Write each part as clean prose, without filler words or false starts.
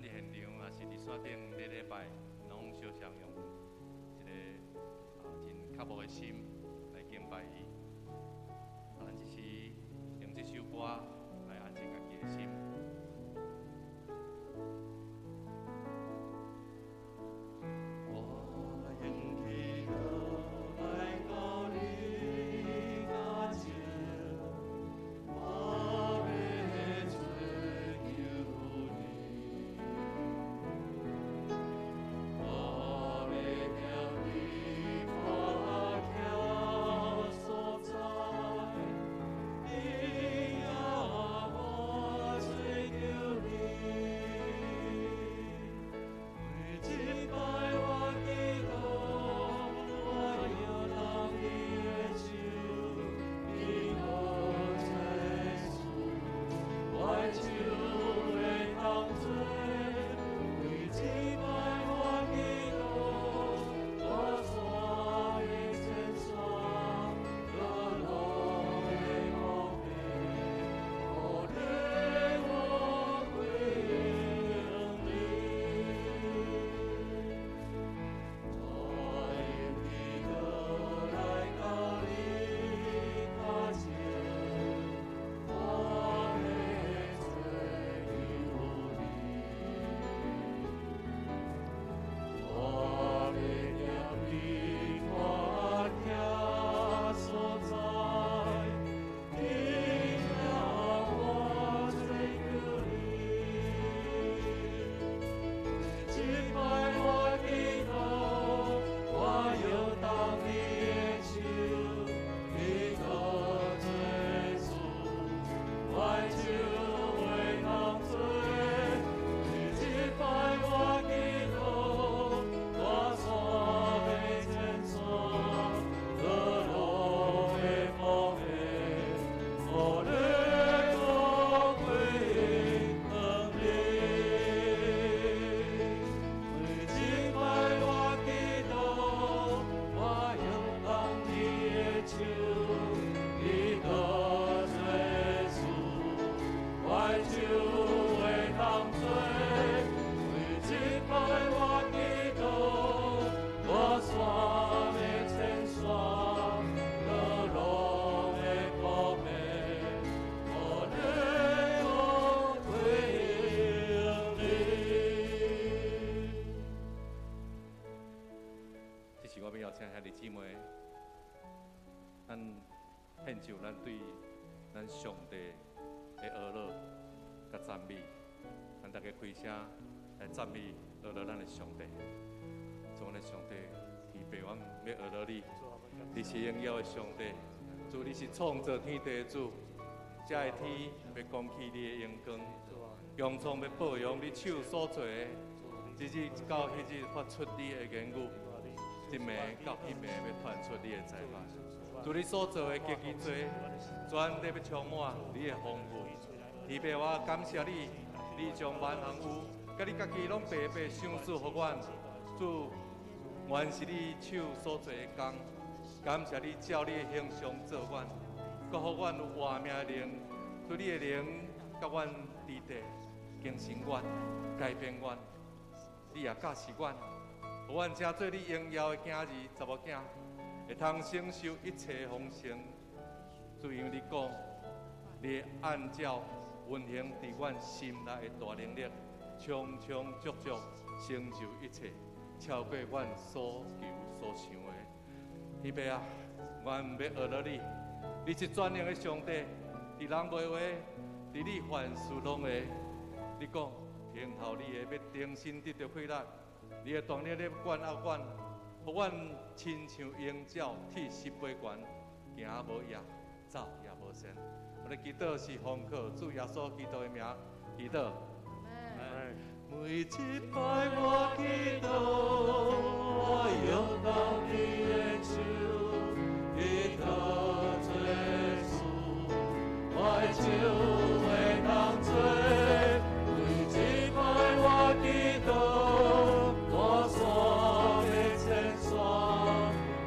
伫現場也是佇線頂禮禮拜，攏相常用一個真渴慕的心來敬拜伊。咱這時用這首歌來安靜家己的心。我用祈禱來到你腳前，我欲追求你，我欲行你看徛所在，你啊，我追求你。每一擺我祈禱，我搖動你的手，你閣做主，我的手會當做。每一擺我祈禱，大山的千山，落落的寶貝，予你我歸你。我用祈禱來到你腳前，我欲追求你，我欲行你看徛所在，你啊，我追求你。每一擺我祈禱，我搖動你的手，你閣做主，我的手會當做。每一擺我祈禱，大山的千山，落落的寶貝，予你我歸你。每一擺我祈禱，我搖動你的手，你閣做主，我的手會當做。每一擺我祈禱，大山的千山，落落的寶貝，予你我歸你。這是我欲邀請兄弟姊妹，咱獻上咱對咱上帝的阿樂佮讚美，咱大家開聲來讚美阿樂咱的上帝。主，咱的上帝，天父，阮欲阿樂你，你是榮耀的上帝，主，你是創造天地的主，這个天欲講起你的榮光，穹蒼欲報揚你手所做的，一日到彼日發出你的言語，這暝到彼暝欲傳出你的才幹。主，你所做的極其濟，全地欲充滿你的豐富。天父，我感謝你，你將萬項有，佮你家己攏白白賞賜予阮。主，阮是你手所做的工，感謝你照你的形象造阮，閣予阮有活命的靈，主，你的靈佮阮佇地，更新阮，改變阮，你也教示阮，予阮成做你榮耀的囝兒、查某囝，會通承受一切豐盛。主，因為你講，你會按照運行佇阮心內的大能力，充充足足成就一切，超過阮所求所想的。天父啊，阮欲阿樂你，你是全能的上帝，佇人袂話，佇你凡事攏會。你講聽候你的，欲重新得著氣力，你的大能力管壓阮，予阮親像鷹鳥鐵翼飛懸，行無厭，走也無鳞。我的祈禱是奉靠主耶穌基督的名，祈禱。每一擺我祈禱，我搖動你的手，你閣做主，我的手會當做。每一擺我祈禱，大山的千山，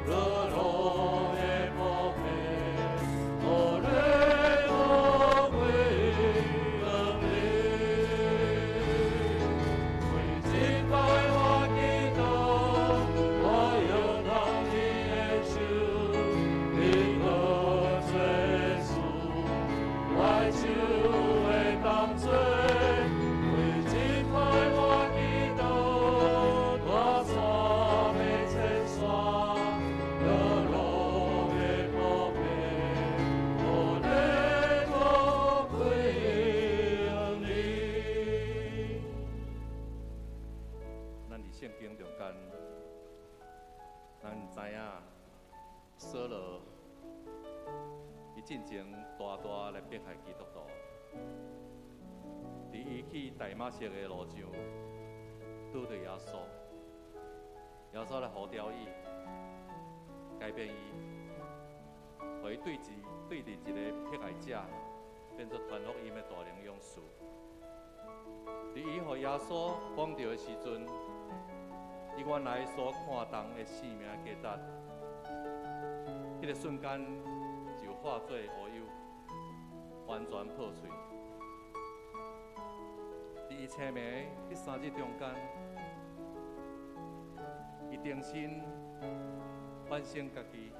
落落的寶貝，予你我歸你。聖經中間，咱知影掃羅伊進前大大來迫害基督徒，佇伊去大馬色的路上，拄著耶穌，耶穌來呼召伊，改變伊，予伊對佇一个迫害者，變做傳福音的大能勇士。佇伊予耶穌綁著的時陣，伊原來所看重的性命價值，彼個瞬間就化做烏有，完全破碎。佇伊清明彼3日中間，伊重新反省家己，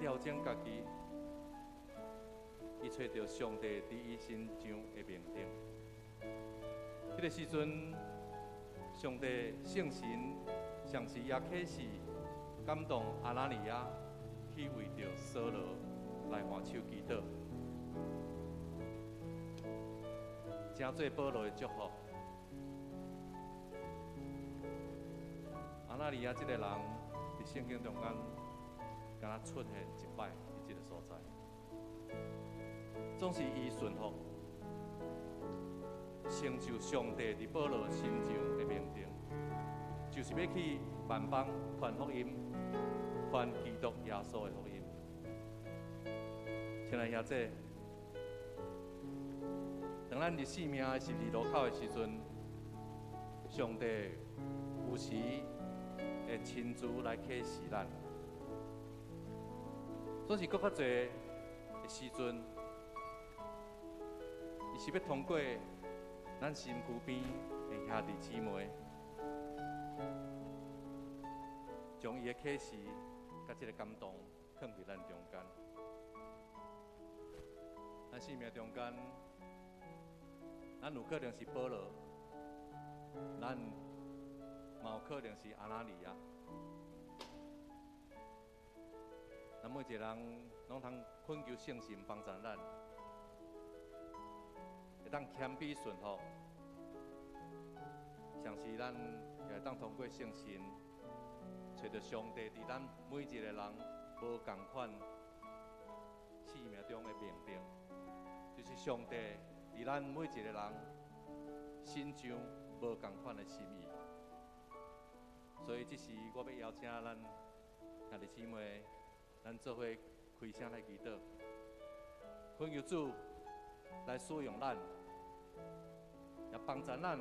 調整家己，伊揣著上帝佇伊身上的命定。彼個時陣，上帝聖神同時也啟示感動亞拿尼亞去為著掃羅來按手祈禱，成做保羅的祝福。亞拿尼亞這個人佇聖經中間，敢若出現一擺佇這個所在，總是伊順服，成就上帝佇保羅身上的命定，就是欲去萬邦傳福音，傳基督耶穌的福音。親愛兄姊，當咱佇生命的十字路口的時陣，上帝有時會親自來啟示咱。總是閣較濟的時陣，伊是欲通過咱身軀邊的兄弟姊妹，將伊的啟示佮這個感動囥佇咱中間。咱生命中間，咱有可能是保羅，咱嘛有可能是亞拿尼亞。咱每一個人攏通懇求聖神幫助咱，會當謙卑順服，同時咱也會當通過聖神，揣著上帝佇咱每一個人無仝款生命中的命定，就是上帝佇咱每一個人身上無仝款的心意。所以，這時我欲邀請咱兄弟姊妹，咱做伙開聲來祈禱，懇求主來使用咱，也幫助咱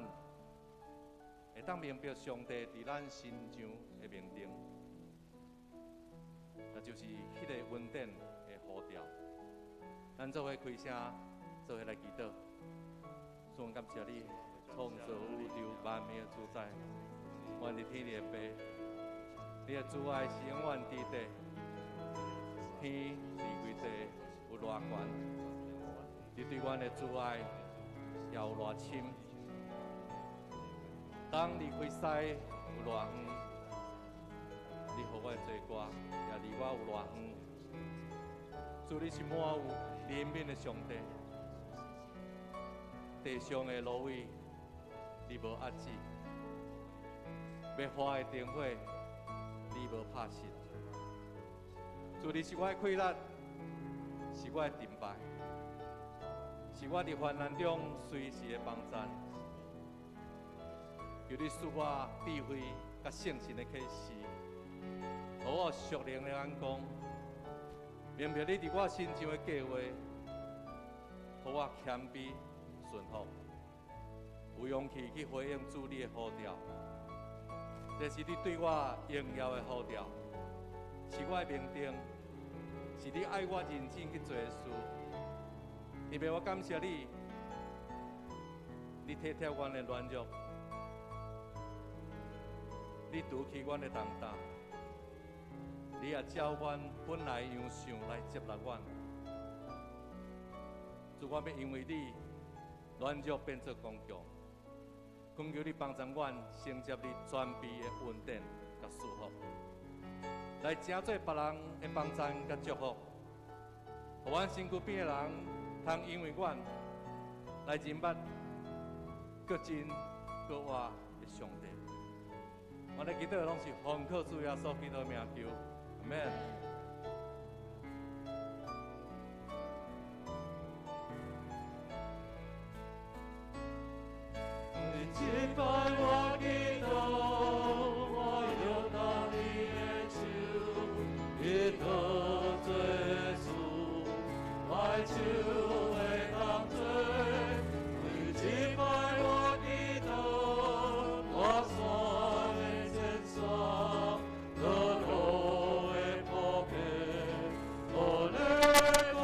會當明白上帝佇咱身上的命定，那就是彼個恩典的呼召。咱做伙開聲，做伙來祈禱。主，感謝你創造宇宙萬物的主宰，阮佇天的父，你的慈愛是永遠佇地，天離開地有偌懸，你對阮的慈愛也有偌深。東離開西有偌遠，你予我的罪過也離我有偌遠。主，你是滿有憐憫的上帝，地上的蘆葦你無壓止，欲花的燈火你無拍熄。主，你是我的氣力，是我的盾牌，是我佇患難中隨時的幫贊。求你賜我智慧佮聖神的啟示，予我屬靈的眼光，明白你佇我身上的計劃，予我謙卑順服，有勇氣去回應主你的呼召。這是你對我榮耀的呼召，是我的命定，是你愛我認真去做的事。特別我感謝你，你體貼阮的軟弱，你除去阮的重擔，你也照阮本來樣相來接納阮。主，我欲因為你軟弱變做剛強，懇求你幫助阮承接你全備的恩典佮祝福，來成做別人的幫贊佮祝福，予阮身軀邊的人通因為阮來認捌閣真閣活的上帝。我咧祈禱攏是奉靠主耶穌基督名求，阿門。這擺我祈禱，我搖動你的手，你得做主，我的手會當做。為這擺我祈禱，大山的前線，道路的寶貝，予你高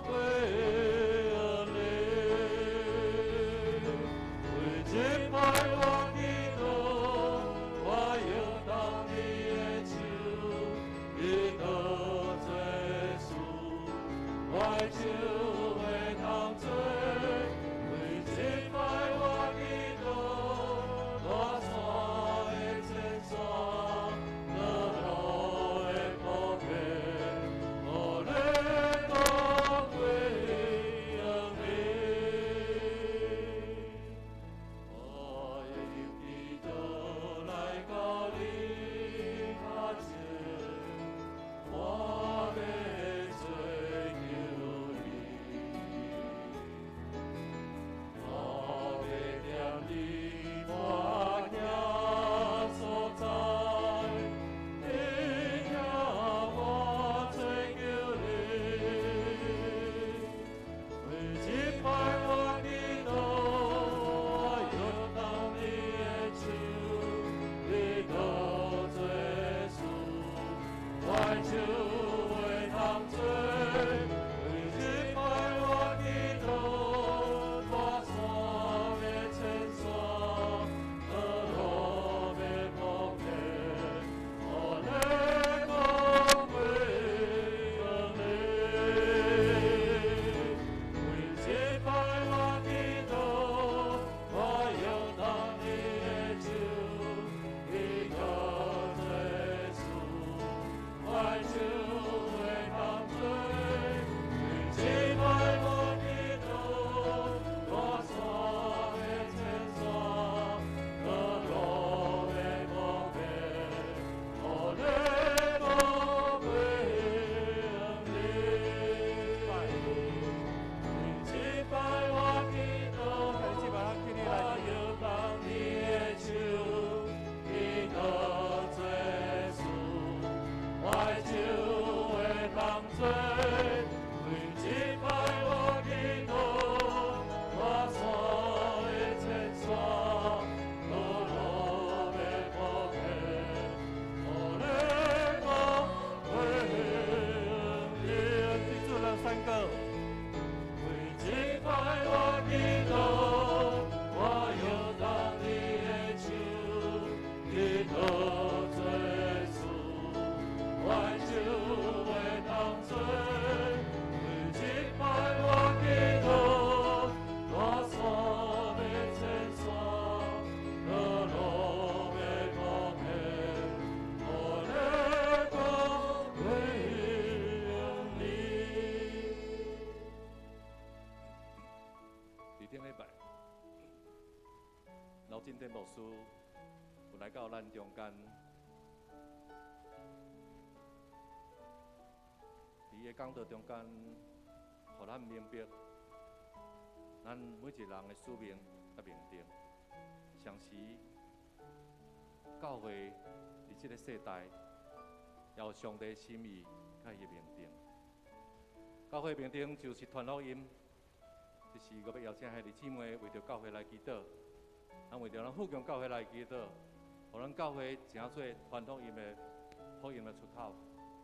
貴你。為這擺我祈禱，我搖動你的手，你得做主，我的手會當做。為這擺我祈禱，大山的前線，道路的寶貝，予你高貴你。我會用祈禱來到你跤前，我欲追求你，我欲踮你倚行所在，伫遐我追求你。為這擺我祈禱，我搖動你的手，你得做主，我的手會當做。為這擺我祈禱，大山的前線，道路的寶貝，予你高貴你。為這擺我祈禱，我搖動你的手，你得做主，我的手會當做。為這擺我祈禱，大山的前線，道路的寶貝，予你高貴你。為這擺我祈禱，我搖動你的手，你得做主，我的手會當做。為這擺我祈禱，大山的前線，道路的寶貝，予你高貴你。记住了三個。為這擺我祈禱，我搖動你的手，你得做主，我的手會當做。為這擺我祈禱，大山的前線，道路的寶貝，予你高貴你。佇頂禮拜，劉進典牧師有來到咱中間，佇伊的講道中間，予咱明白，咱每一個人的使命佮命定。同時，教會佇這個世代，也有上帝的心意佮伊的命定。教會命定就是傳福音。這是我欲邀請兄弟姊妹為著教會來祈禱，咱為著咱富強教會來祈禱，予咱教會成做傳福音的福音的出口，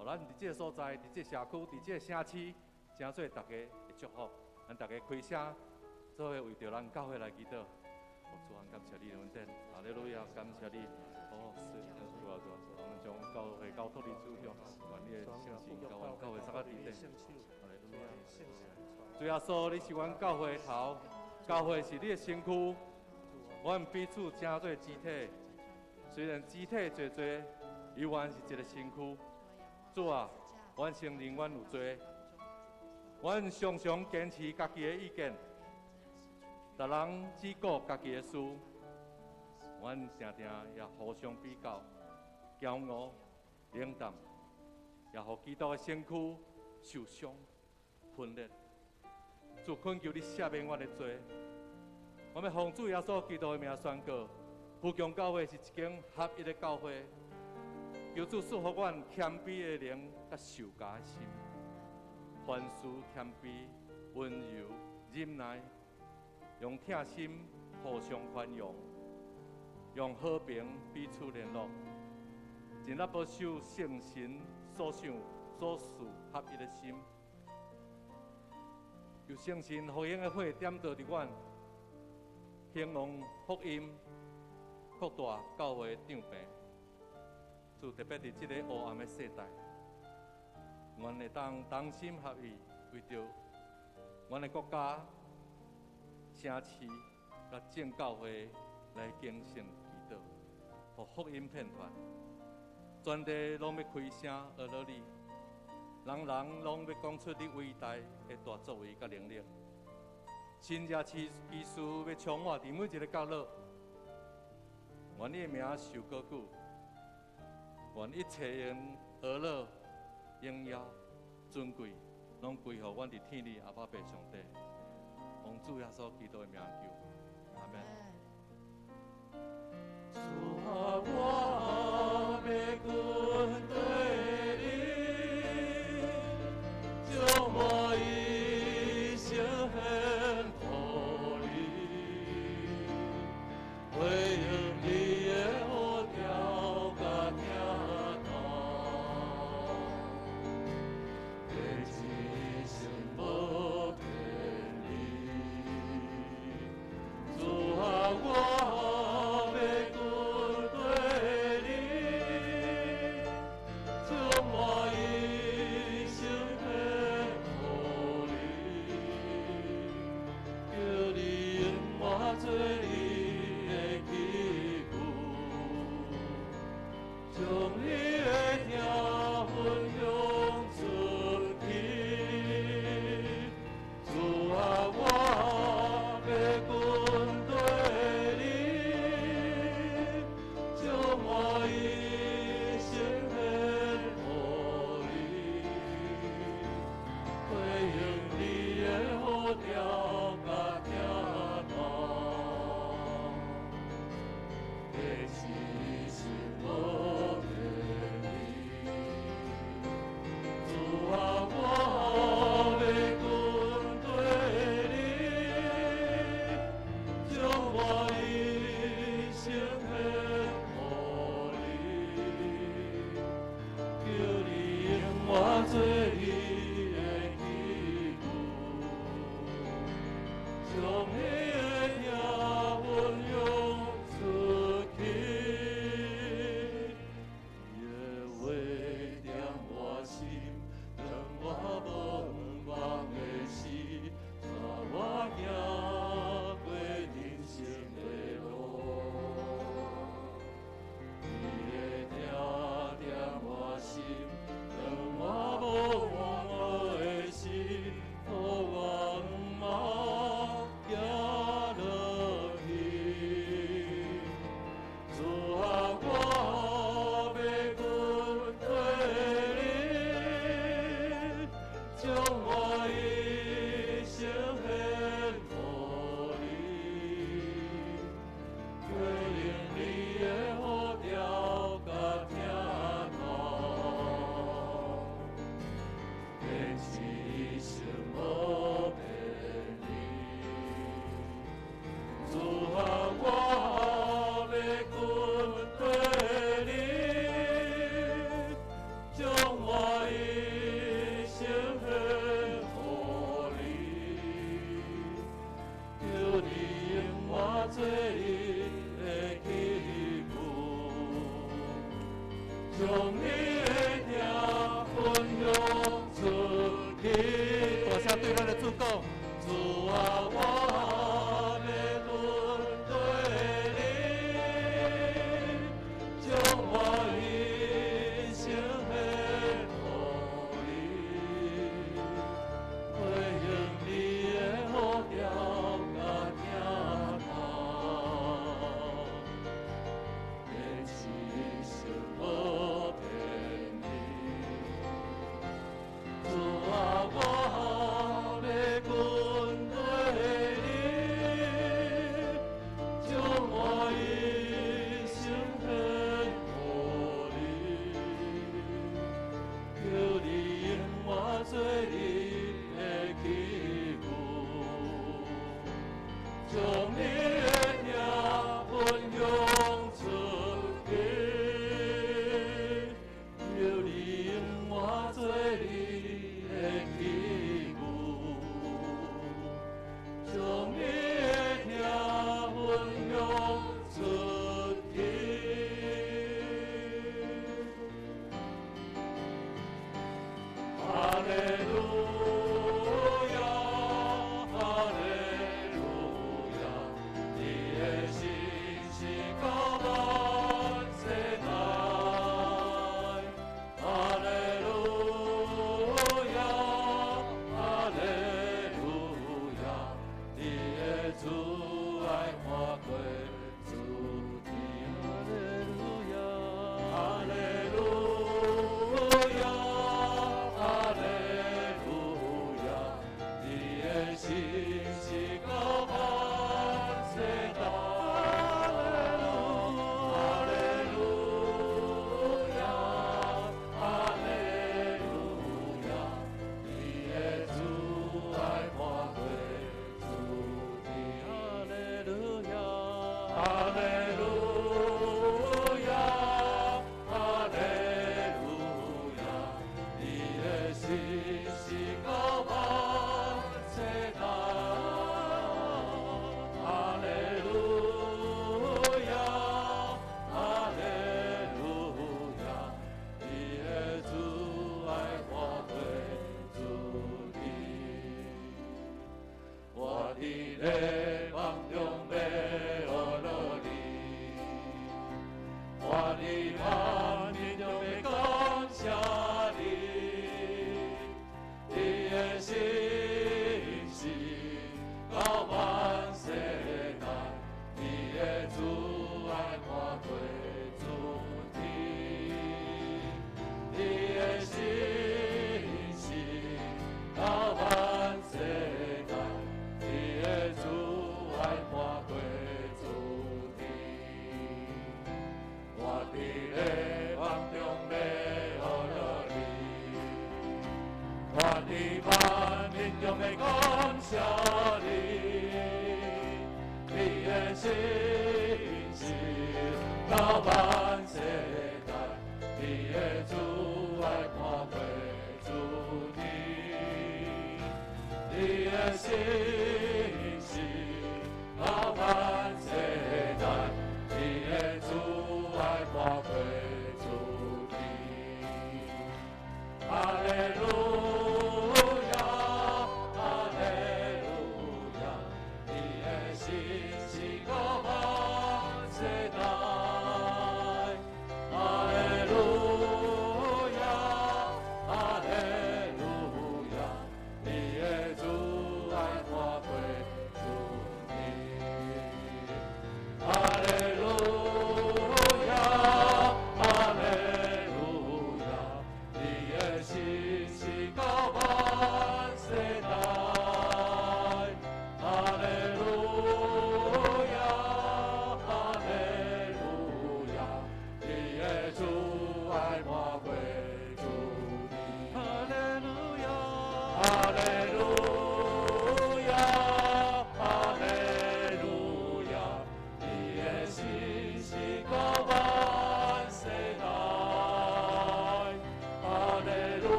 予咱佇這個所在，佇這個社區，佇這個城市，成做大家的祝福。咱大家開聲，做伙為著咱教會來祈禱。哦，主啊，感謝你的恩典，哈利路亞，感謝你。哦，是，主啊，主啊，我們將教會交託佇主中，願你的聖神共阮教會三個佇底。哈利路亞。主耶穌，你是阮教會的頭，教會是你的身軀，阮彼此成做肢體，雖然肢體濟濟，猶原是一個身軀。主啊，阮承認阮有罪，阮常常堅持家己的意見，逐人只顧家己的事，阮常常也互相比較、驕傲、冷淡，也予基督的身軀受傷、分裂。主，懇求你赦免阮的罪。我們奉主耶穌基督的名宣告，富強教會是一間合一的教會。求主賜予阮謙卑的靈，佮受教的心，凡事謙卑、溫柔、忍耐，用疼心互相寬容，用和平彼此聯絡，盡力保守聖神所賞所賜合一的心。求聖神復興的火點著佇阮，興旺福音，擴大教會帳棚。主，特別佇這个黑暗的世代，阮會當同心合意，為著阮的國家、城市、佮眾教會來警醒祈禱，予福音遍傳，全地攏欲開聲呵咾你，人人攏欲講出你偉大的大作為佮能力。神蹟奇事欲充滿佇每一个角落，願你的名受高舉，願一切榮呵咾、榮耀、尊貴，攏歸予阮佇天裡阿爸父上帝。奉主耶穌基督的名求，阿們。主啊，我欲跟隨你，將我一生獻予你，回應你的呼召佮疼痛，予一生無偏離。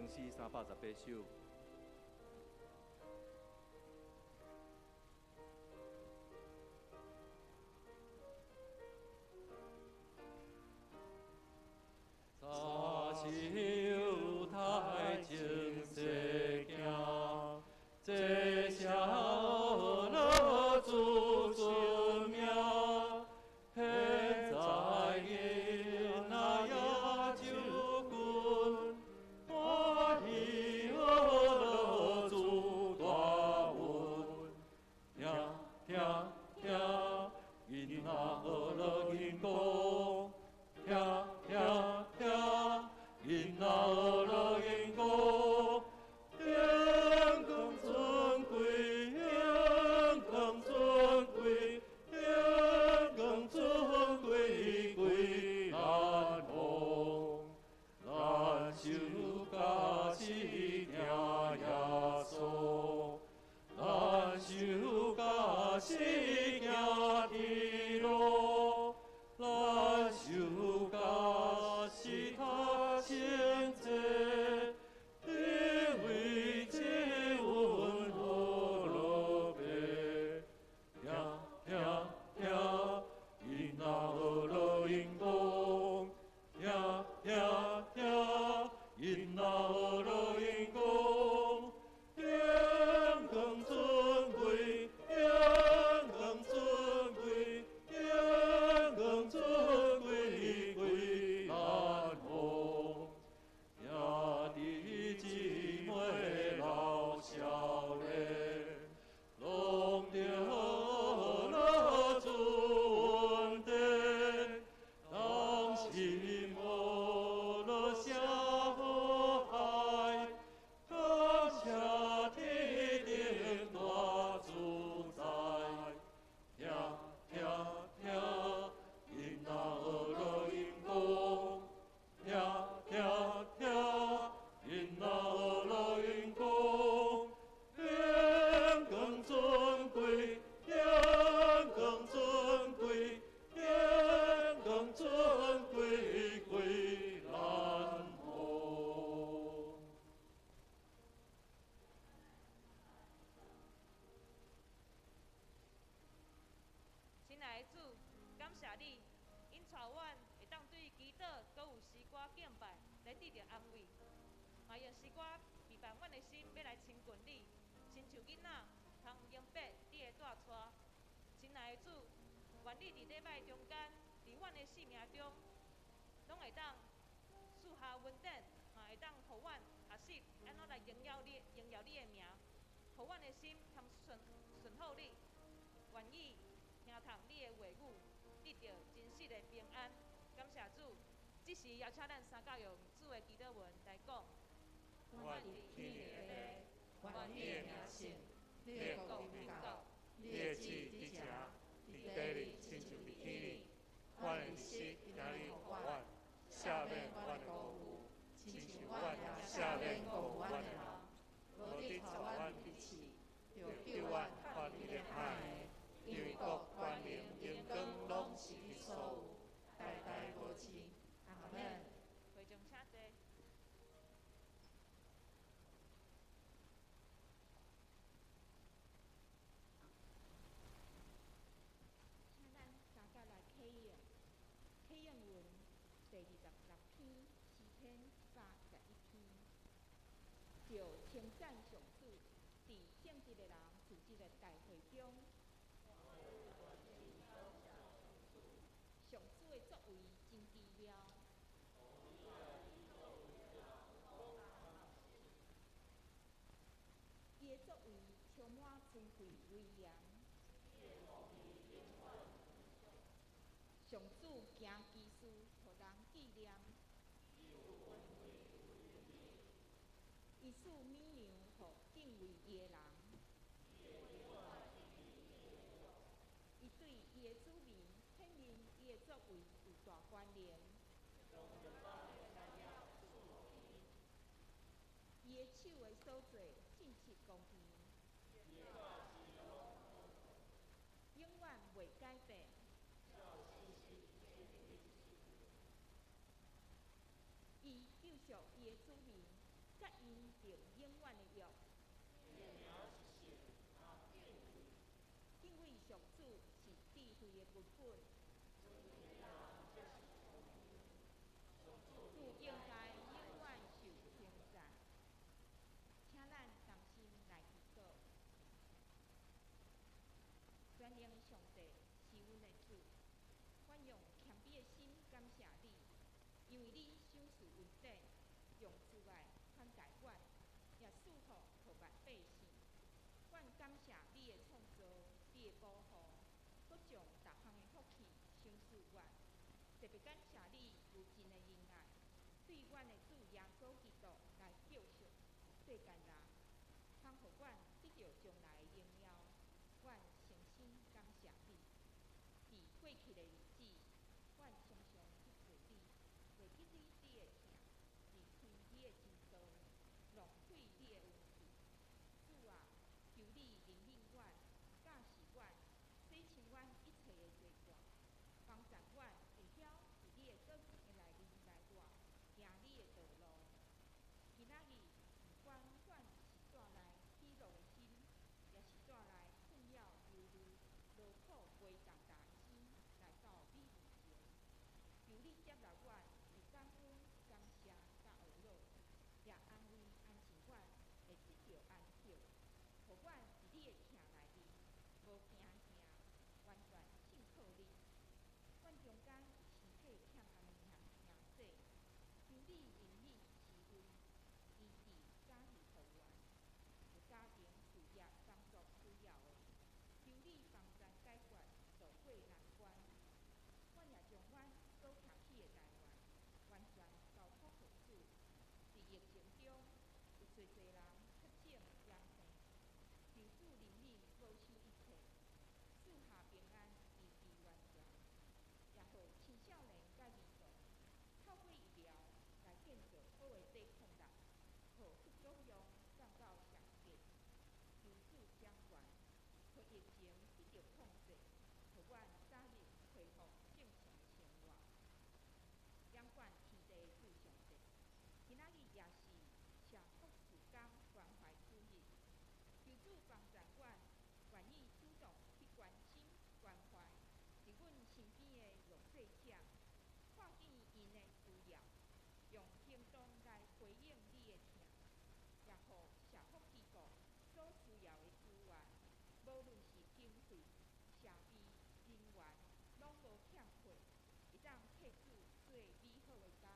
詩318首。早是犹太前世行，这声乐主尊名，现在囡仔也就近，欢喜乐主大恩，听听听，囡仔乐因讲，听听听，囡仔乐因讲，荣光尊贵，荣光尊贵，荣光尊贵归咱王，咱受教是听耶稣，咱受教是行天路，咱受教是读圣经，得为这恩好乐白。听听听，囡仔乐因讲，听听听，囡仔乐因讲，荣光尊贵，荣光尊贵，荣光尊贵归咱王。兄弟姊妹老少年，拢著乐主恩典，同心乐声和谐，感谢天顶大主宰。听听听，囡仔乐因讲，听听听，囡仔乐因讲，荣光尊贵，荣光尊贵，荣光尊贵归咱王。亲爱的主，感谢你，因带阮会当对祈祷阁有诗歌敬拜来得著安慰，嘛用诗歌陪伴阮的心，欲来亲近你，亲像囡仔通明白你的带带。亲爱的主，愿你伫礼拜中间，伫阮的生命中，拢会当赐下恩典，嘛会当予阮学习按怎来荣耀你，荣耀你的名，予阮的心通顺顺服你，愿意听从你的话语，得著真实的平安。感谢主，这时邀请咱三教用主的祈祷文来讲。愿天的父，愿你的名圣，你的国临到，你的旨伫遮，伫地里亲像伫天里。阮的日食今日予阮，赦免阮的辜负，亲像阮也赦免辜负阮的人。无得带阮入试，著救阮脱离歹的。因为国、权能、荣光，拢是你所有，代代无尽。阿们。会众请坐。请咱三甲来启用，启用文第26篇诗篇111篇，就称赞上主，伫正直的人组织的大会中，上主的作为真奇妙。伊的作为充满尊贵威严。上主行奇事，予人纪念。伊赐米粮予敬畏伊的人。伊对伊的子民显明伊的作为有大权能。伊的手的所做正直公平，永远袂改变。伊救赎伊的子民，佮𪜶订永远的约。敬畏上主是智慧的根本。主应该永远受称赞。请咱同心来祈祷。全能的上帝是阮的主，阮用谦卑的心感谢你，因为你赏赐恩典，用慈爱宽待阮，也赐福予万百姓。阮感谢你的创造，你的保护，阁将逐项的福气赏赐阮。特别感谢你无尽的恩爱，对阮的主耶稣基督来救赎世间人，通予阮得著将来的荣耀。阮诚心感谢你。伫过去的日子，阮常常得罪你，袂记得你的疼，离开你的真道，浪费你的恩赐。主啊，求你怜悯阮，教示阮，洗清阮一切的罪过，帮助阮会晓伫你的光的内面来活，行你的道路。今仔日，毋管阮是带来喜乐的心，抑是带来困扰、忧虑、劳苦、背重担的心，来到你面前，求你接纳阮，以感恩、感谢佮懊恼，也安慰、安静阮，会得著安息，予阮伫你的疼内面，无惊吓，完全信靠你。阮中间有身体欠安的兄弟，求你怜悯慈惠，医治早日复原。有家庭事业工作需要的，求你帮助解决渡过难关。阮也将阮所徛起的台湾完全交托予主。伫疫情中，有济济人确诊染病，求主怜悯保守一切，赐下平安，医治完全，也予青少年佮儿童透过疫苗来建造好的抵抗力，予副作用降到上低。求主掌权，予疫情得著控制，予阮早日恢复正常的生活。掌管天地的主上帝，今仔日也是社福事工关怀主日，求主帮助阮，愿意主动去关心关怀伫阮身边的弱势者，看见𪜶的需要，用行动来回应你的疼，也予社福机构所需要的资源，无论是经费、设备、人员，拢无欠缺，会当替主做美好的工。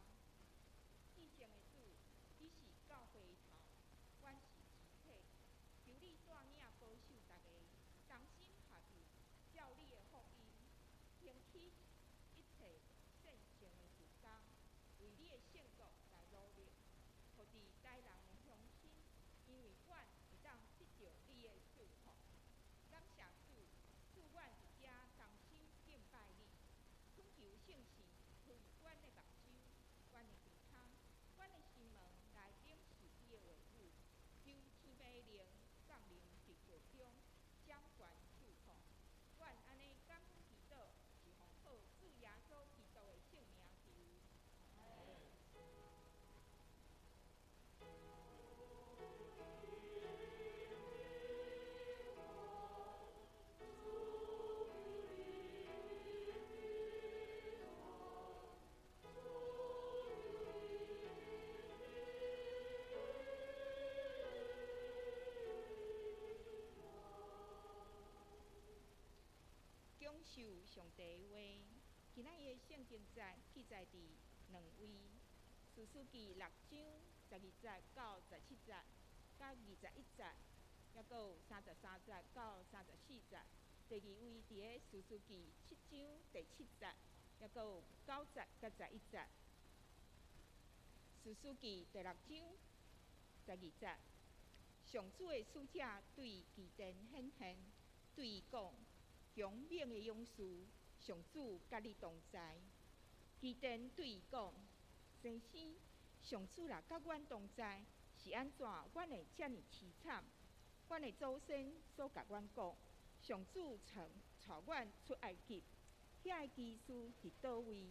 至圣的主，你是教会的头，阮是肢体，求你带领保守逐家，同心合意，照你的福音，兴起一切献上的事工，为你的圣国来努力，予伫台南的乡亲，因为阮会当得著你的祝福。感谢主，赐阮伫遮同心敬拜你，恳求圣神开阮的目睭、阮的耳孔、阮的心门来领受你的话语，求天父的灵降临伫会中，掌权祝福。阮按呢感恩祈祷，是奉靠主耶稣基督的圣名求。享受上帝的话，今仔日的圣经节记载伫两位，士师记6章12节到17节，佮21节，犹阁有33节到34节。第二位伫咧士师记7章第7节，犹阁有9节佮11节。士师记第6章12节，上主的使者对基甸显现，对伊讲：强猛的勇士，上主佮你同在。基甸对伊讲：先生，上主若佮阮同在，是按怎阮会遮尔凄惨？阮的祖先所共阮讲，上主曾带阮出埃及，遐个奇事伫佗位？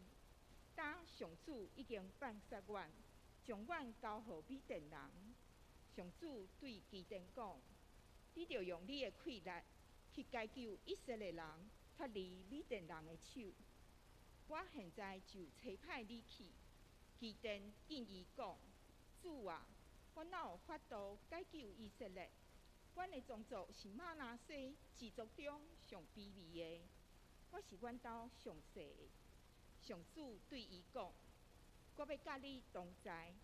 今上主已经放杀阮，將阮交予米甸人。上主對基甸講：你著用你的氣力去解救以色列人脫離米甸人的手。我現在就差派你去。基甸應伊講：主啊，我哪有法度解救以色列？阮的宗族是瑪拿西支族中上卑微的，我是阮兜上細的。上主對伊講：我欲佮你同在，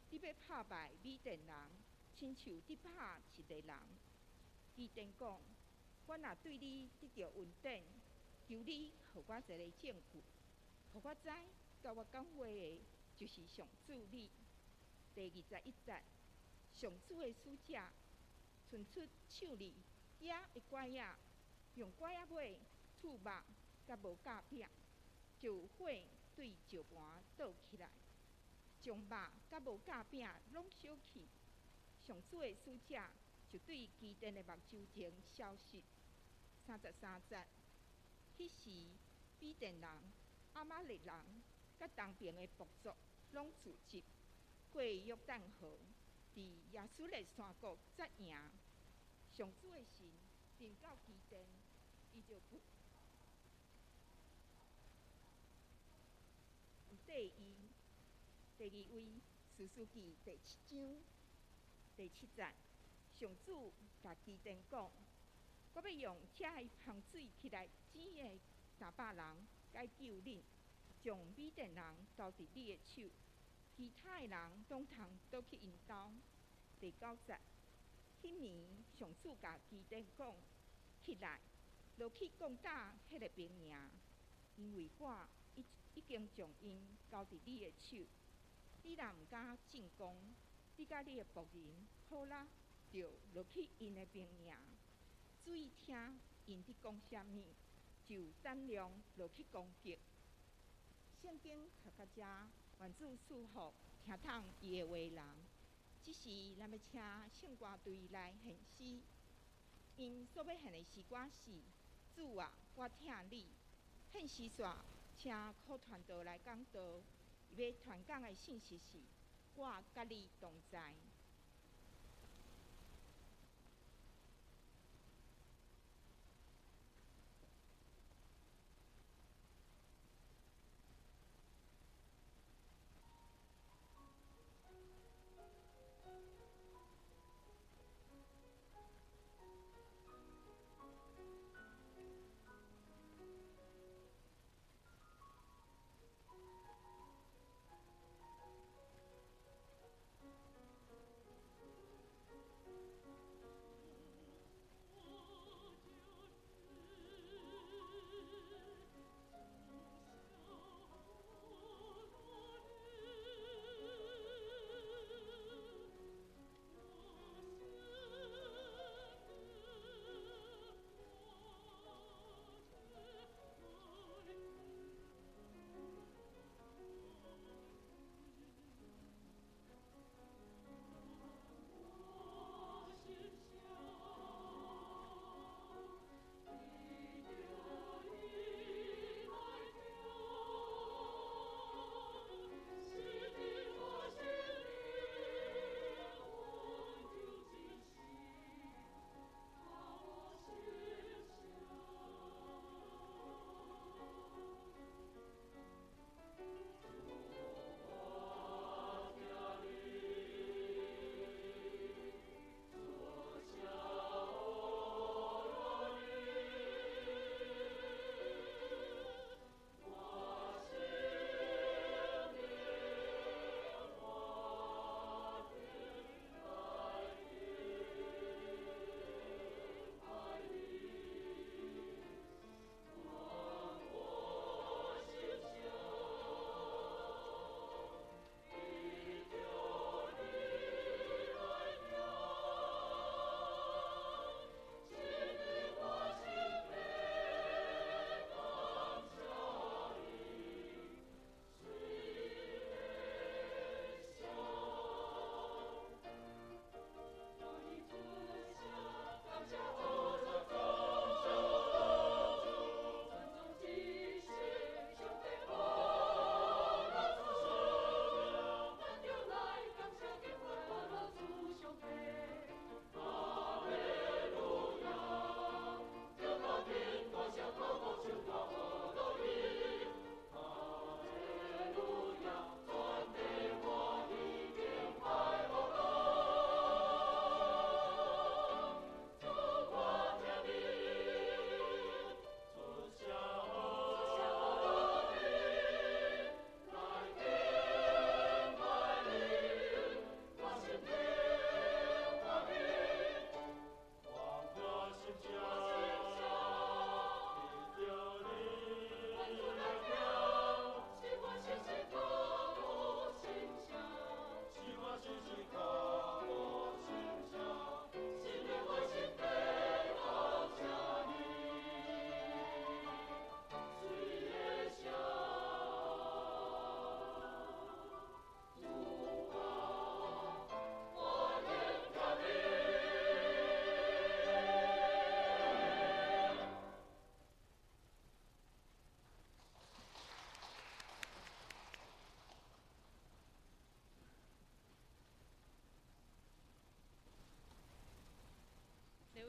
你欲拍敗米甸人，親像佇拍一个人。基甸講：我若對你得著恩典，求你予我一个證據，予我知佮我講話的就是上主你。第21節，上主的使者伸出手裡舉的拐仔，用拐仔尾吐肉佮無酵餅，就有火對石盤倒起來，將肉佮無酵餅攏燒去。上主的使者就對基甸的目睭前消失。33節，彼時米甸人、亞瑪力人佮東爿的部族攏聚集，過約旦河，佇耶書列山谷紮營。上主的神臨到基甸，伊就綴伊。第二位，士師記第七章第七節，上主共基甸講：我欲用這个芳水起來井的300人解救恁，將米甸人交佇你的手，其他的人攏通倒去𪜶兜。第九節，彼暝上主共基甸講：起來，落去攻打彼个兵營，因為我已經將𪜶交佇你的手。你若毋敢進攻，你佮你的僕人普拉著落去𪜶的兵營，注意聽𪜶佇講啥物，就膽量落去攻擊。聖經讀到遮，願主賜福聽通伊的話人。這時，咱欲請聖歌隊來獻詩，𪜶所欲獻的詩歌是：主啊，我疼你。獻詩煞，請柯傳道來講道。伊欲傳講的信息是：我佮你同在。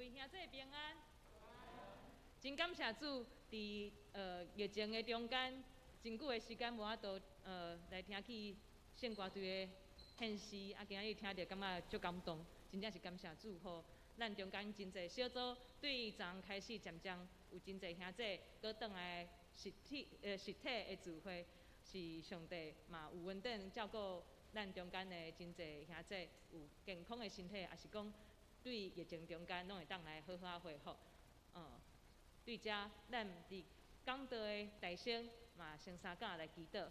位兄弟平安，真感謝主，佇疫情的中間，真久的時間無法度來聽起聖歌隊的獻詩，啊，今仔日聽著感覺足感動，真正是感謝主予咱中間真濟小組對昨昏開始漸漸有真濟兄弟閣轉來實體的聚會，是上帝嘛有恩典照顧咱中間的真濟兄弟有健康的身體，也是講對疫情中間攏會當來好好仔恢復。對遮咱佇講道的台先嘛，先相佮來祈禱。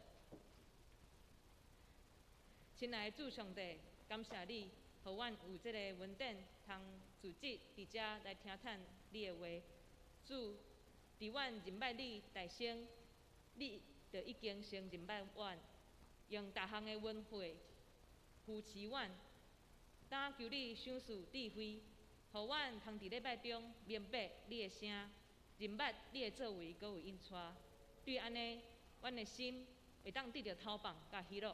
親愛的主上帝，感謝你，予阮有這個恩典，通組織佇遮來聽聽你的話。主，佇阮認捌你台先，你就已經先認捌阮，用逐項的恩惠扶持阮。當求你賞賜智慧，予阮通佇禮拜中明白你的聲，認捌你的作為，閣有引帶。對按呢，阮的心會當得著透放佮喜樂。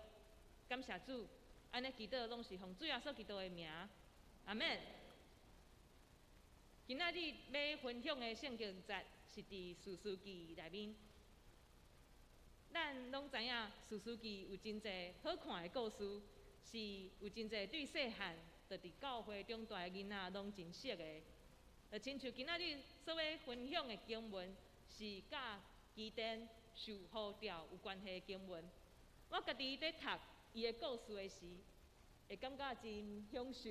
感謝主，按呢祈禱攏是奉主耶穌基督的名，阿們。今仔日欲分享的聖經節是佇士師記內面。咱攏知影士師記有真濟好看的故事，是有真濟對細漢就佇教會長大的囡仔攏真熟的。就親像今仔日所欲分享的經文，是佮基甸受呼召有關係的經文。我家己佇讀伊的故事的時，會感覺真享受，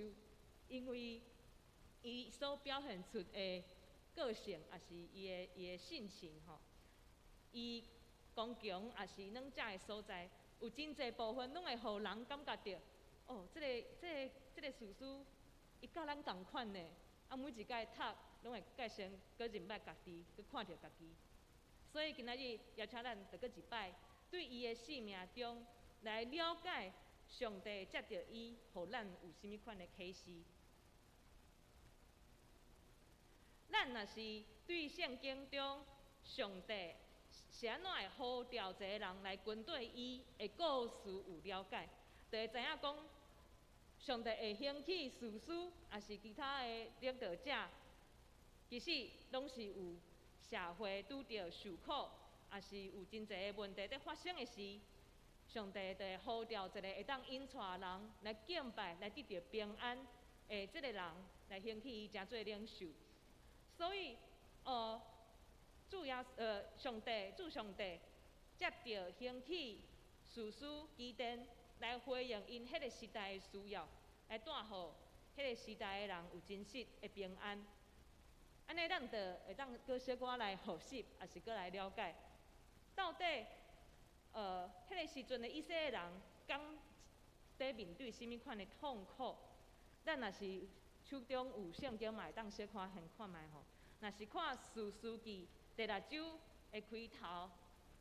因為伊所表現出的個性，抑是伊的性情吼，伊剛強抑是軟弱的所在，有真濟部分攏會予人感覺著，哦，這個士師，伊佮咱仝款呢。啊，每一擺讀，攏會較先閣認捌家己，閣看著家己。所以今仔日邀請咱著閣一擺，對伊的生命中來了解上帝藉著伊，予咱有啥物款的啟示。咱若是對聖經中上帝是按怎會呼召一個人來跟綴伊的故事有了解，就會知影講，上帝會興起士師，抑是其他的領導者，其實攏是有社會拄著受苦，抑是有真濟的問題佇發生的時，上帝就會呼召一個會當引帶人來敬拜、來得著平安的這個人來興起伊成做領袖。所以，主耶上帝，主上帝藉著興起士師基甸來回應𪜶彼個時代的需要，來帶予彼個時代的人有真實的平安。按呢，咱就會當閣小可來複習，抑是閣來了解，到底，彼個時陣的以色列人，敢佇面對啥物款的痛苦？咱若是手中有聖經嘛，會當小可先看覓吼。若是看士師記第六章的開頭，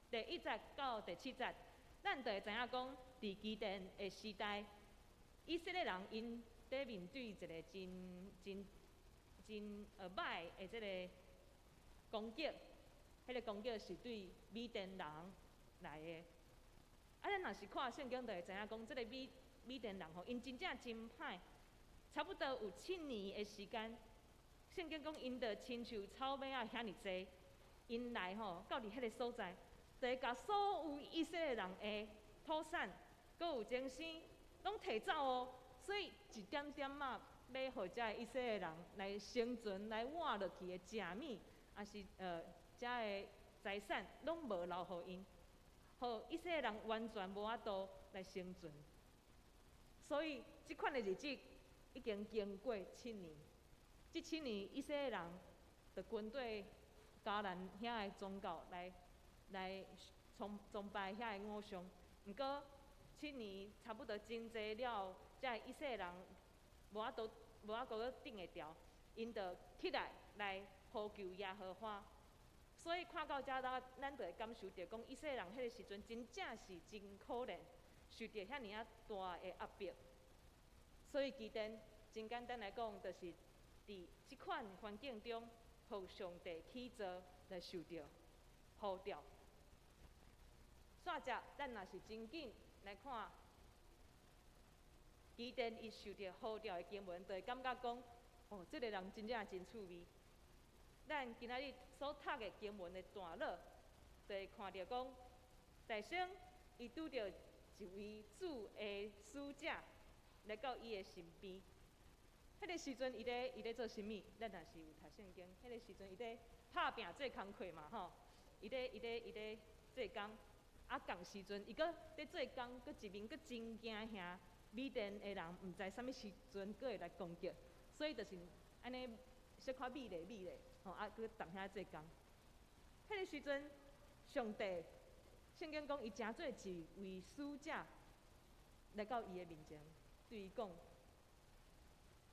第一節到第七節，咱就會知影講，佇基甸的時代，以色列人𪜶佇面對一個真真真歹的這个攻擊，彼个攻擊是對米甸人來的。啊，咱若是看聖經，就會知影講，這个米甸人吼，𪜶真正真歹，差不多有七年的時間。聖經講，𪜶就親像草馬仔遐爾濟，𪜶來吼到佇彼个所在，就會共所有以色列人的土產，閣有精牲，攏提走哦。所以一點點仔，欲予遮个以色列人來生存、來活落去的食物，抑是遮个財產，攏無留予𪜶，予以色列人完全無法度來生存。所以，這款的日子已經經過七年。這七年，以色列人就跟綴迦南遐个宗教來崇拜遐个偶像。毋過七年差不多真濟了，遮个以色列人無法度閣頂會牢，𪜶就起來來呼求耶和華。所以看到遮，咱就會感受著講，以色列人彼个時陣真正是真可憐，受著遐爾仔大的壓迫。所以基甸真簡單來講，就是佇這款環境中，予上帝起座來受著呼召。煞接，咱若是真緊來看基甸伊受著呼召的經文，就會感覺講，哦，這個人真正真趣味。咱今仔日所讀的經文的段落，就會看著講，大先伊拄著一位主的使者來到伊的身邊。彼個時陣，伊咧做啥物？咱若是有讀聖經，彼個時陣伊咧拍拚做工課嘛吼，伊咧做工。啊，仝時陣伊閣咧做工，閣一面閣真驚嚇米甸的人，毋知啥物時陣閣會來攻擊，所以就是按呢小可覕咧覕咧，吼啊，閣佇遐做工。彼個時陣，上帝聖經講伊成做一位使者來到伊的面前，對伊講：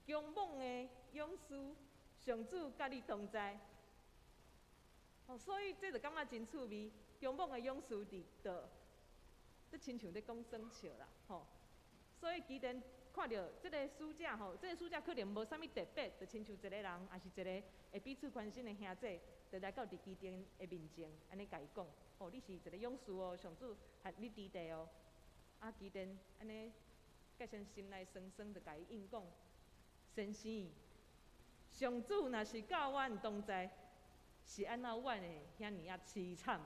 強猛的勇士，上主佮你同在。哦，所以這就感覺真趣味。強猛的勇士佇佗，這親像咧講耍笑啦，吼。所以基甸看著這个使者吼，這个使者可能無啥物特別，就親像一個人，抑是一个會彼此關心的兄弟，就來到佇基甸的面前，按呢共伊講：哦，你是一個勇士哦，上主和你佇地哦。啊，基甸按呢，結成心內酸酸，就共伊應講：先生，上主若是佮阮同在，是按怎阮會遐爾仔淒慘？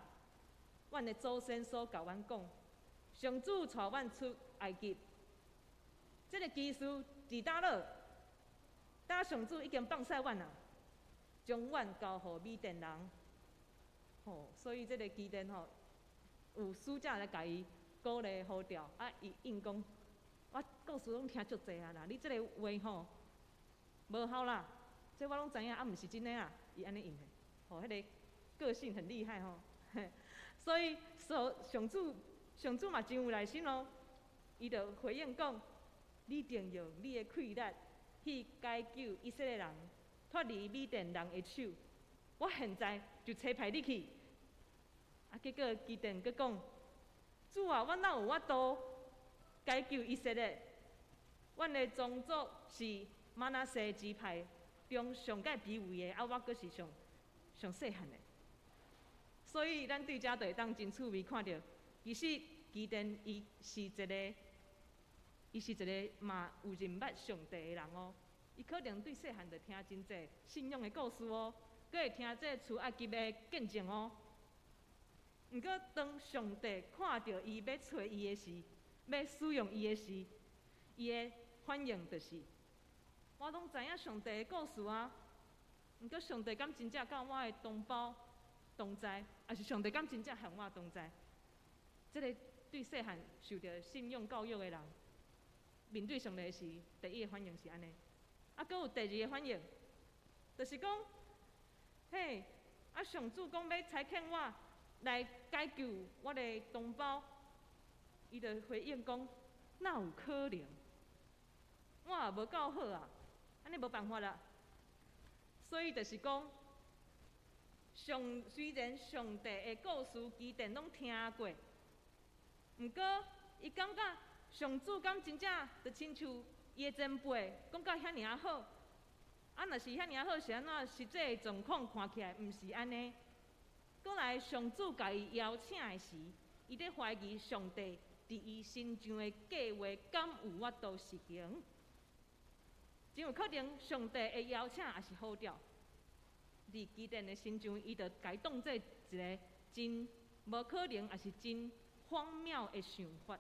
阮的祖先所共阮講，上主帶阮出埃及，這个奇事佇佗落？今上主已經放捨阮啊，將阮交予米甸人。吼，所以這个基甸吼，有使者來共伊鼓勵呼召，啊，伊應講，我故事攏聽足濟啊啦，你這个話吼，無效啦，這我攏知影，啊，毋是真的啊，伊按呢應的，吼，彼个個性很厲害吼。所以，所上主上主嘛真有耐心哦，伊就回應講：你定用你的氣力去解救以色列人，脫離米甸人的手。我現在就差派你去。啊，結果基甸閣講：主啊，我哪有法度解救以色列？阮的宗族是瑪拿西支派中上蓋卑微的，啊，我閣是上上細漢的。所以，咱對遮就會當真趣味看著，其實基甸伊是一个嘛有認捌上帝的人哦。伊可能對細漢就聽真濟信仰的故事哦，閣會聽這出埃及的見證哦。毋過，當上帝看著伊欲揣伊的時，欲使用伊的時，伊的反應就是：我攏知影上帝的故事啊。毋過，上帝敢真正佮我的同胞同在，抑是上帝敢真正和我同在？這个對細漢受著信仰教育的人，面對上帝時，第一个反應是按呢。啊，閣有第二个反應，就是講，嘿，啊上主講欲差遣我來解救我的同胞，伊就回應講，哪有可能？我也無夠好啊，按呢無辦法啦。所以就是講，雖然上帝的故事基甸攏聽過，毋過伊感覺上主敢真正就親像伊的前輩講甲遐爾仔好，啊，若是遐爾仔好是按怎？實際狀況看起來毋是按呢。閣來上主共伊邀請的時，伊咧懷疑上帝佇伊身上的計畫敢有法度實行？真有可能上帝的邀請也是呼召。佇基甸的身上，伊就共伊當做一个真無可能，也是真荒謬的想法，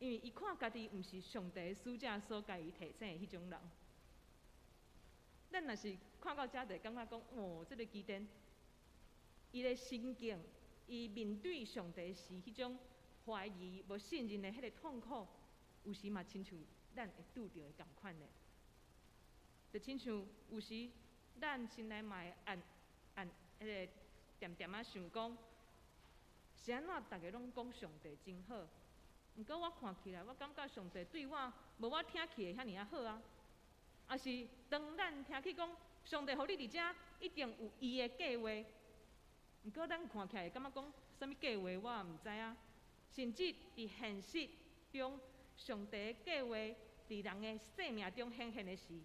因為伊看家己毋是上帝使者所共伊提醒的彼種人。咱若是看到遮，就會感覺講，哦，這个基甸，伊的心境，伊面對上帝時彼種懷疑、無信任的彼个痛苦，有時嘛親像咱會拄著的仝款的，就親像有時咱心內嘛會暗暗彼个恬恬仔想講，是按怎逐个攏講上帝真好，毋過我看起來，我感覺上帝對我無我聽起來遐爾仔好啊。抑是當咱聽去講上帝予你佇遮，一定有伊的計畫。毋過咱看起來會感覺講啥物計畫，我也毋知影。甚至佇現實中，上帝的計畫佇人的生命中顯現的時，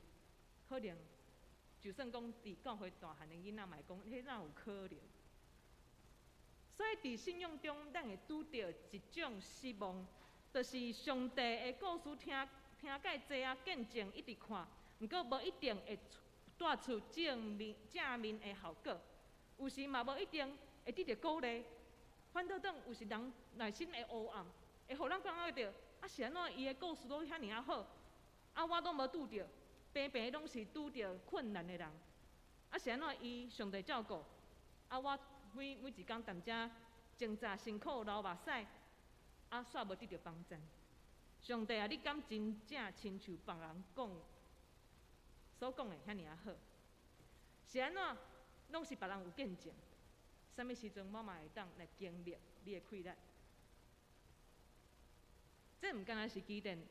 可能就算講佇教會大漢的囡仔嘛會講，彼哪有可能？所以佇信仰中，咱會拄著一種失望，就是上帝的故事聽聽蓋濟啊，見證一直看，毋過無一定會帶出正面的效果。有時嘛無一定會得著鼓勵，反倒轉有時人內心會黑暗，會予咱感覺著啊是按怎伊的故事攏遐爾仔好，啊我攏無拄著，平平攏是拄著困難的人，啊是按怎伊上帝照顧，啊我每一工踮遮掙扎辛苦流目屎，啊煞無得著幫贊。上帝啊，你敢真正親像別人講所講的遐爾仔好？是按怎攏是別人有見證？啥物時陣我嘛會當來經歷你的氣力？這毋敢若是基甸的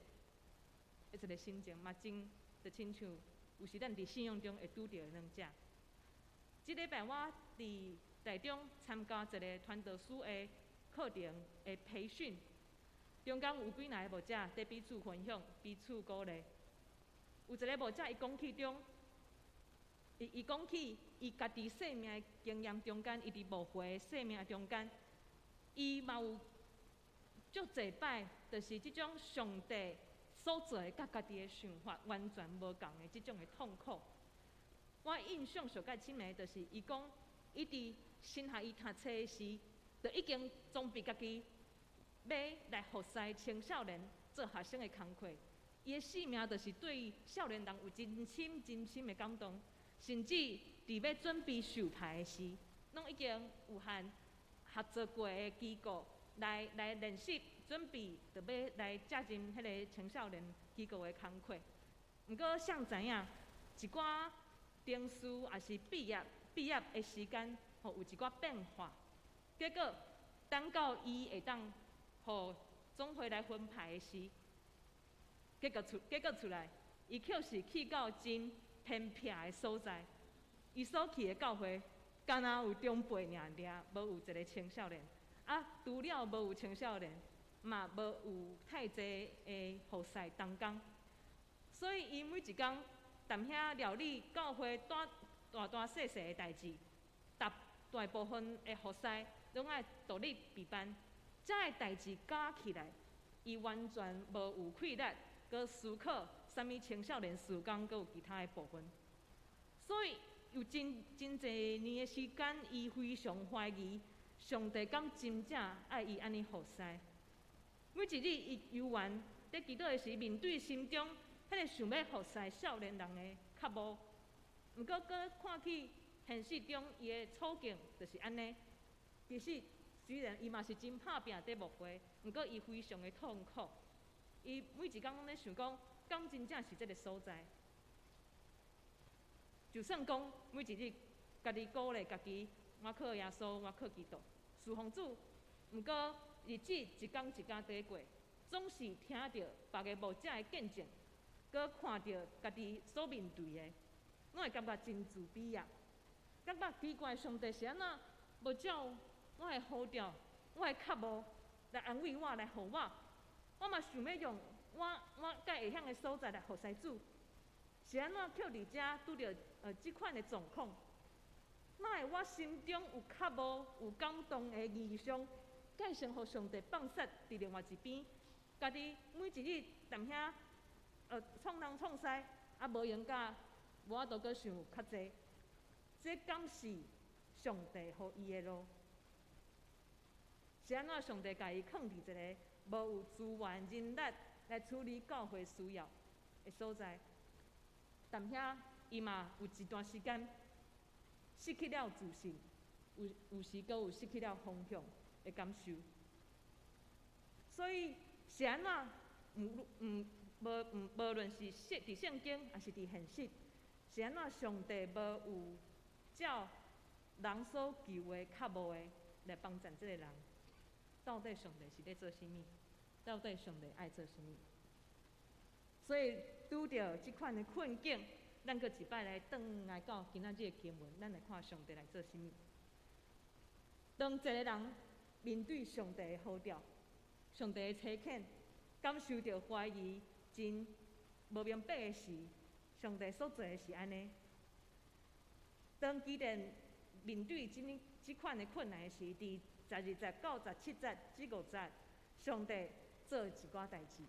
一个心情，嘛真就親像有時咱佇信仰中會拄著的兩者。這禮拜我佇台中參加一个傳道師的課程的培訓，中間有幾若個牧者佇彼此分享、彼此鼓勵。有一个牧者伊講起中，伊講起伊家己生命的經驗中間，伊佇牧會生命中間，伊嘛有足濟擺，就是這種上帝所做的佮家己的想法完全無仝的這種的痛苦。我印象上較深的，就是伊講，伊佇神學院讀冊時，就已經裝備家己，欲來服侍青少年做學生的工課。伊的生命就是對少年人有真深真深的感動，甚至佇欲準備授牌的時，攏已經有和合作過的機構來練習，準備著欲來接任彼个青少年機構的工課。毋過，誰知影一寡程序抑是畢業的時間，吼有一寡變化，結果等到伊會當予總會來分派的時，結果出來，伊卻是去到真偏僻的所在。伊所去的教會，敢若有長輩爾爾，無有一个青少年。啊，除了無有青少年，嘛無有太濟的服侍同工。所以伊每一工踮遐料理教會大大細細的代誌，大部分的服侍攏愛獨立備辦，這个代誌加起來，伊完全無有氣力，閣思考啥物青少年事工，閣有其他的部分。所以有真濟年的時間，伊非常懷疑上帝敢真正愛伊按呢服侍。每一日伊猶原佇祈禱的時，面對心中彼个想欲服侍少年人的渴慕，毋過閣看起現實中伊的處境就是按呢。其實雖然伊嘛是真拍拚佇牧會，毋過伊非常的痛苦。伊每一工攏咧想講，敢真正是這个所在？就算講每一日家己鼓勵家己，我靠耶穌，我靠基督，侍奉主。毋過日子一工一工佇過，總是聽著別个牧者的見證，閣看著家己所面對的，攏會感覺真自卑啊！感覺奇怪，上帝是按怎無照我的呼召、我的渴慕來安慰我，來予我？我嘛想欲用我較會曉的所在來服侍主，是按怎卻佇遮拄著這款的狀況？哪會我心中有渴慕、有感動的異象，改成予上帝放殺佇另外一邊，家己每一日踮遐創東創西，啊無閒甲無法度閣想較濟，這敢是上帝予伊的路？是按怎上帝共伊囥佇一个無有資源人力來處理教會需要的所在？踮遐伊嘛有一段時間失去了自信，有時閣有失去了方向的感受。所以是按怎？毋無論是佇聖經，抑是佇現實，是按怎上帝無有照人所求的渴慕的來幫贊這个人？到底上帝是咧做啥物？到底上帝愛做啥物？所以拄著這款的困境，咱閣一擺來轉來到今仔日的經文，咱來看上帝來做啥物。當一个人面對上帝的呼召、上帝的差遣，感受著懷疑、真無明白的時，上帝所做的是按呢。當基甸面對這款的困難時，佇12節到17節這五節，上帝做一寡代誌。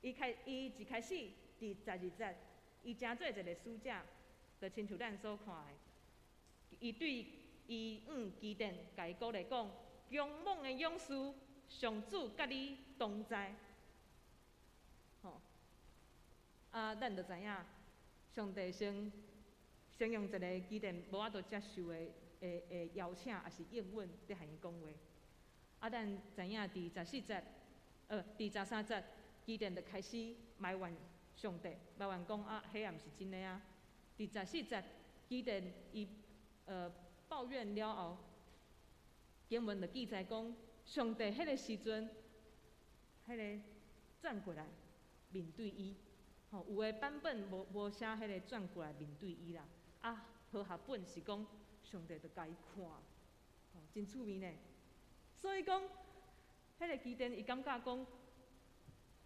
伊一開始伫12節，伊成做一个使者，就親像咱所看的。伊對伊向基甸共伊鼓勵講：勇猛的勇士，上主佮你同在。吼，啊，咱就知影，上帝先先用一个基甸無法度接受的邀請，抑是應允，佇和伊講話。啊，咱知影佇14節，佇13節，基甸就開始埋怨上帝，埋怨講啊，彼也毋是真的啊。佇14節，基甸伊抱怨了後，經文就記載講，上帝彼个時陣，彼个轉過來面對伊。吼，有的版本無寫彼个轉過來面對伊啦。啊，和合本是講上帝就共伊看，吼，真趣味呢。所以講，彼个基甸伊感覺講，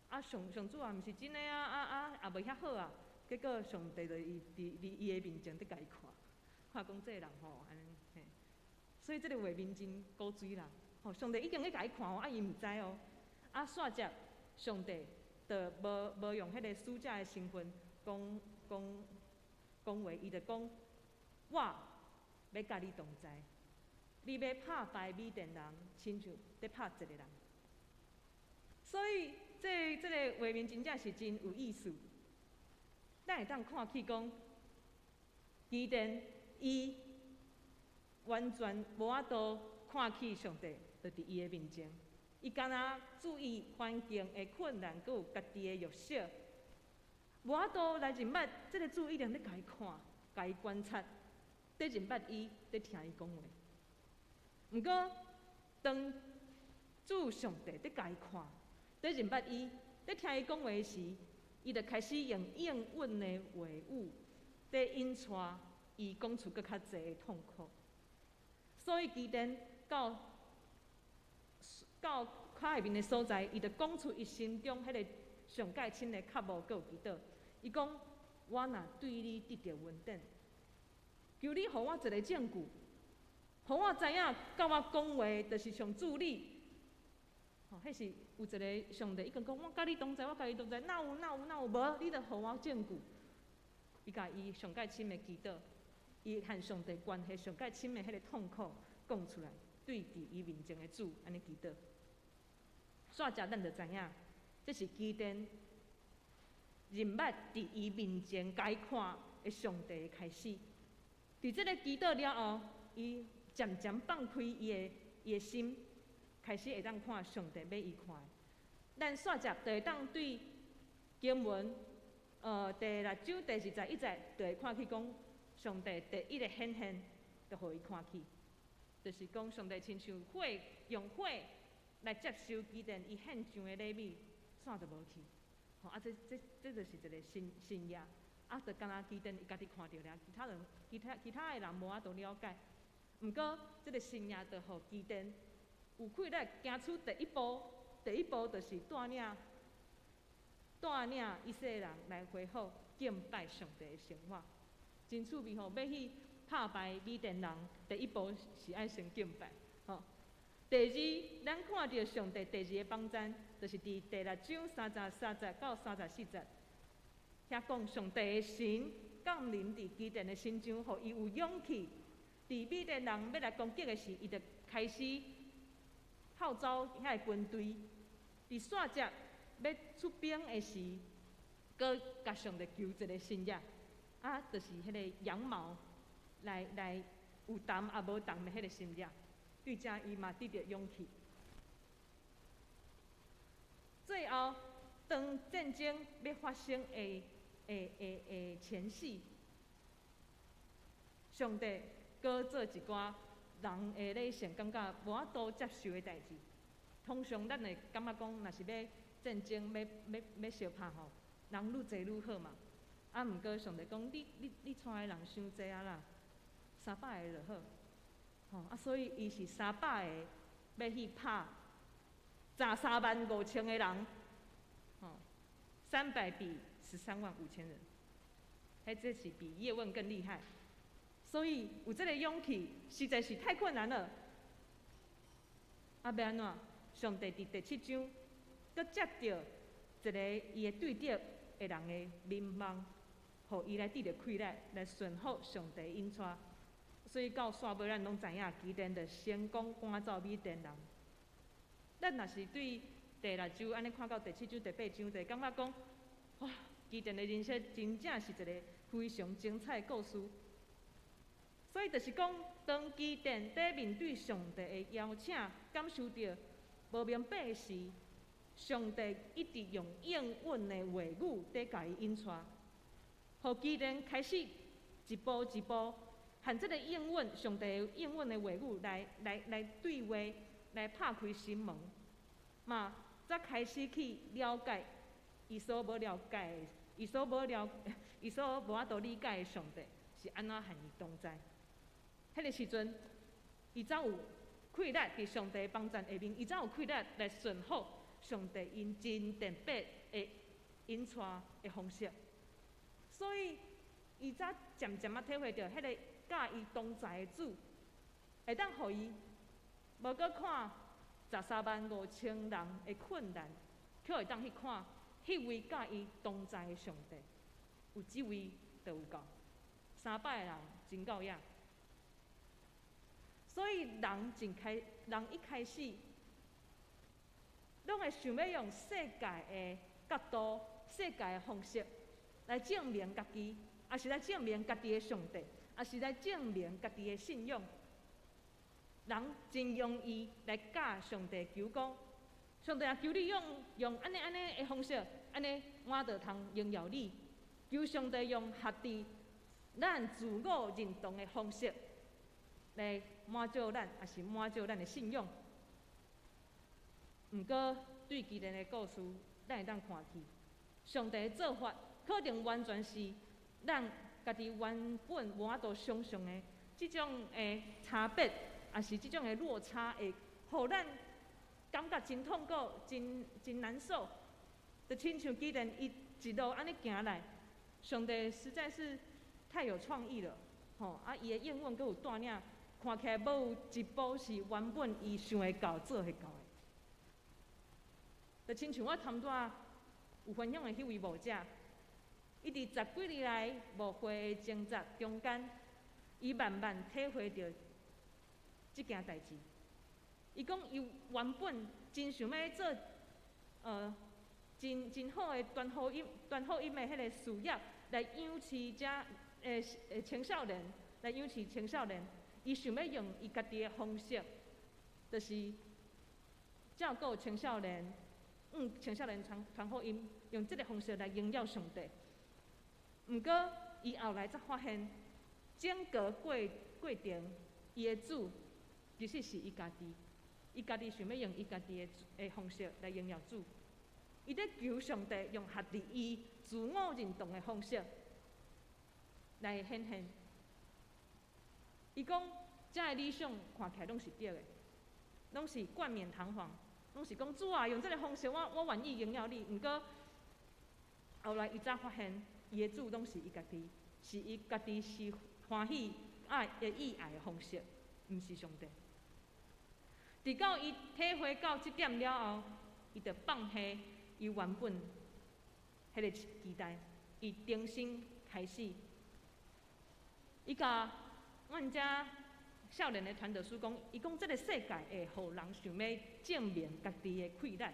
啊上主也毋是真的啊，啊啊也袂遐好啊。結果上帝就伊佇伊的面前佇共伊看，看講這个人吼，按呢嘿。所以這個畫面真古錐啦。吼，上帝已經咧共伊看哦，啊伊毋知哦。啊，煞接上帝就無用彼個使者的身份講講講話，伊就講：我欲佮你同在，你欲拍敗米甸人，親像咧拍一個人。所以這個畫面真正是真有意思。咱會當看去講，基甸伊完全無法度看去上帝，就佇伊的面前。伊敢若注意環境的困難，閣有家己的弱小，無法度來認捌這個主一定咧共伊看，共伊觀察，佇認捌伊，佇聽伊講話。毋過，當主上帝佇共伊看，佇認捌伊，佇聽伊講話時，伊就開始用應允的話語，佇引帶伊講出閣較濟的痛苦。所以基甸到較下面的所在，伊就講出伊心中彼个上蓋深的渴慕，閣有祈禱。伊講：我若對你得著恩典，求你予我一個證據，予我知影，佮我講話就是上主你。吼，彼是有一个上帝，伊講講我佮你同在，我佮你同在，哪有哪有哪有？無，你著予我證據。伊共伊上蓋深的祈禱，伊和上帝關係上蓋深的彼个痛苦講出來，對佇伊面前的主按呢祈禱。煞接咱就知影，這是基甸認捌佇伊面前共伊看的上帝的開始。佇這个祈禱了後，伊漸漸放開伊的心，開始會當看上帝欲伊看的。咱煞接就會當對經文，第六章第21節，就會看去講上帝第一個顯現，就予伊看去，就是講上帝親像火用火來接受基甸伊獻上的禮物，煞就無去。吼啊，這就是一個神跡，啊，就敢若基甸伊家己看著爾，其他人、其他其他的人無法度了解。毋過，這個神跡就予基甸有氣力行出第一步，第一步就是帶領以色列人來恢復敬拜上帝的生活。真趣味吼，欲去拍敗米甸人，第一步是愛先敬拜。吼，第二，咱看著上帝第二个幫贊，就是佇第六章33節到34節，遐講上帝的神降臨佇基甸的身上，予伊有勇氣。佇米甸人欲來攻擊的時，伊就開始號召遐个軍隊。佇煞節欲出兵的時，閣共上帝求一個神跡，啊，就是彼个羊毛來有重也無重的彼個神跡，對遮伊嘛得著勇氣。最後，當戰爭欲發生的前夕，上帝閣做一寡人的理性感覺無法度接受的代誌。通常咱會感覺講，若是欲戰爭、欲相拍吼，人愈濟愈好嘛。啊，毋過上帝講，你帶的人傷濟啊啦，300個就好。吼啊，所以伊是300個欲去拍13萬5千個人，吼，300比13萬5千人，彼這是比葉問更厲害。所以有這個勇氣，實在是太困難了。啊，欲按怎？上帝佇第七章，閣接著一个伊的對敵的人的眠梦，予伊来得著气力来顺服上帝引带。所以到煞尾，咱攏知影基甸就成功趕走米甸人。咱若是對第六章按呢看到第七章、第八章，就會感覺講，哇，基甸的人生真正是一个非常精彩的故事。所以就是講，當基甸佇面對上帝的邀請，感受著無明白時，上帝一直用應允的話語佇共伊引帶，予基甸開始一步一步，和這个應允上帝應允的話語來對話，來拍開心門，嘛才開始去了解伊所無了解、伊所無了、伊所無法度理解的上帝是按怎和伊同在。彼个時陣，伊才有氣力佇上帝幫贊下面，伊才有氣力來順服上帝𪜶真特別的引帶的方式。所以，伊才漸漸仔體會著，彼个佮伊同在的主，會當予伊無閣看135,000人的困難，卻會當去看彼位佮伊同在的上帝。有這位就有夠，300个人真夠影。所以人一開始，攏會想欲用世界的角度、世界的方式來證明家己，抑是來證明家己的上帝，抑是來證明家己的信仰。人真容易來佮上帝求講，上帝啊，求你用按呢按呢的方式，按呢我就通榮耀你。求上帝用合佇咱自我認同的方式來滿足咱，抑是滿足咱的信仰。毋過，對基甸的故事，咱會當看去，上帝的做法可能完全是咱家己原本無法度想象的這種的差別，抑是這種的落差，會予咱感覺真痛苦、真難受。就親像基甸伊一路按呢行來，上帝實在是太有創意了，吼！啊，伊的應允閣有帶領，看起來無一步是原本伊想會到、做會到的。就親像我頭拄仔有分享的彼位牧者，伊佇十幾年來牧會的掙扎中間，伊慢慢體會著這件代誌。伊講伊原本真想欲做，真好的傳福音的彼个事業，來養飼遮青少年，來養飼青少年。伊想欲用伊家己的方式，就是照顧青少年，青少年傳福音，用這个方式來榮耀上帝。毋過，伊後來才發現，整個過程，伊的主其實是伊家己，伊家己想欲用伊家己的方式來榮耀主。伊咧求上帝用合佇伊自我認同的方式來顯現。伊講，遮的理想看起來攏是對的，攏是冠冕堂皇，攏是講主啊，用這个方式我願意榮耀你。毋過後來伊才發現，伊的主攏是伊家己，是伊家己是歡喜愛的意愛的方式，毋是上帝。直到伊體會到這點了後，伊就放下伊原本彼个期待，伊重新開始。伊共阮遮少年的傳道師講，伊講這个世界會予人想欲證明家己的氣力，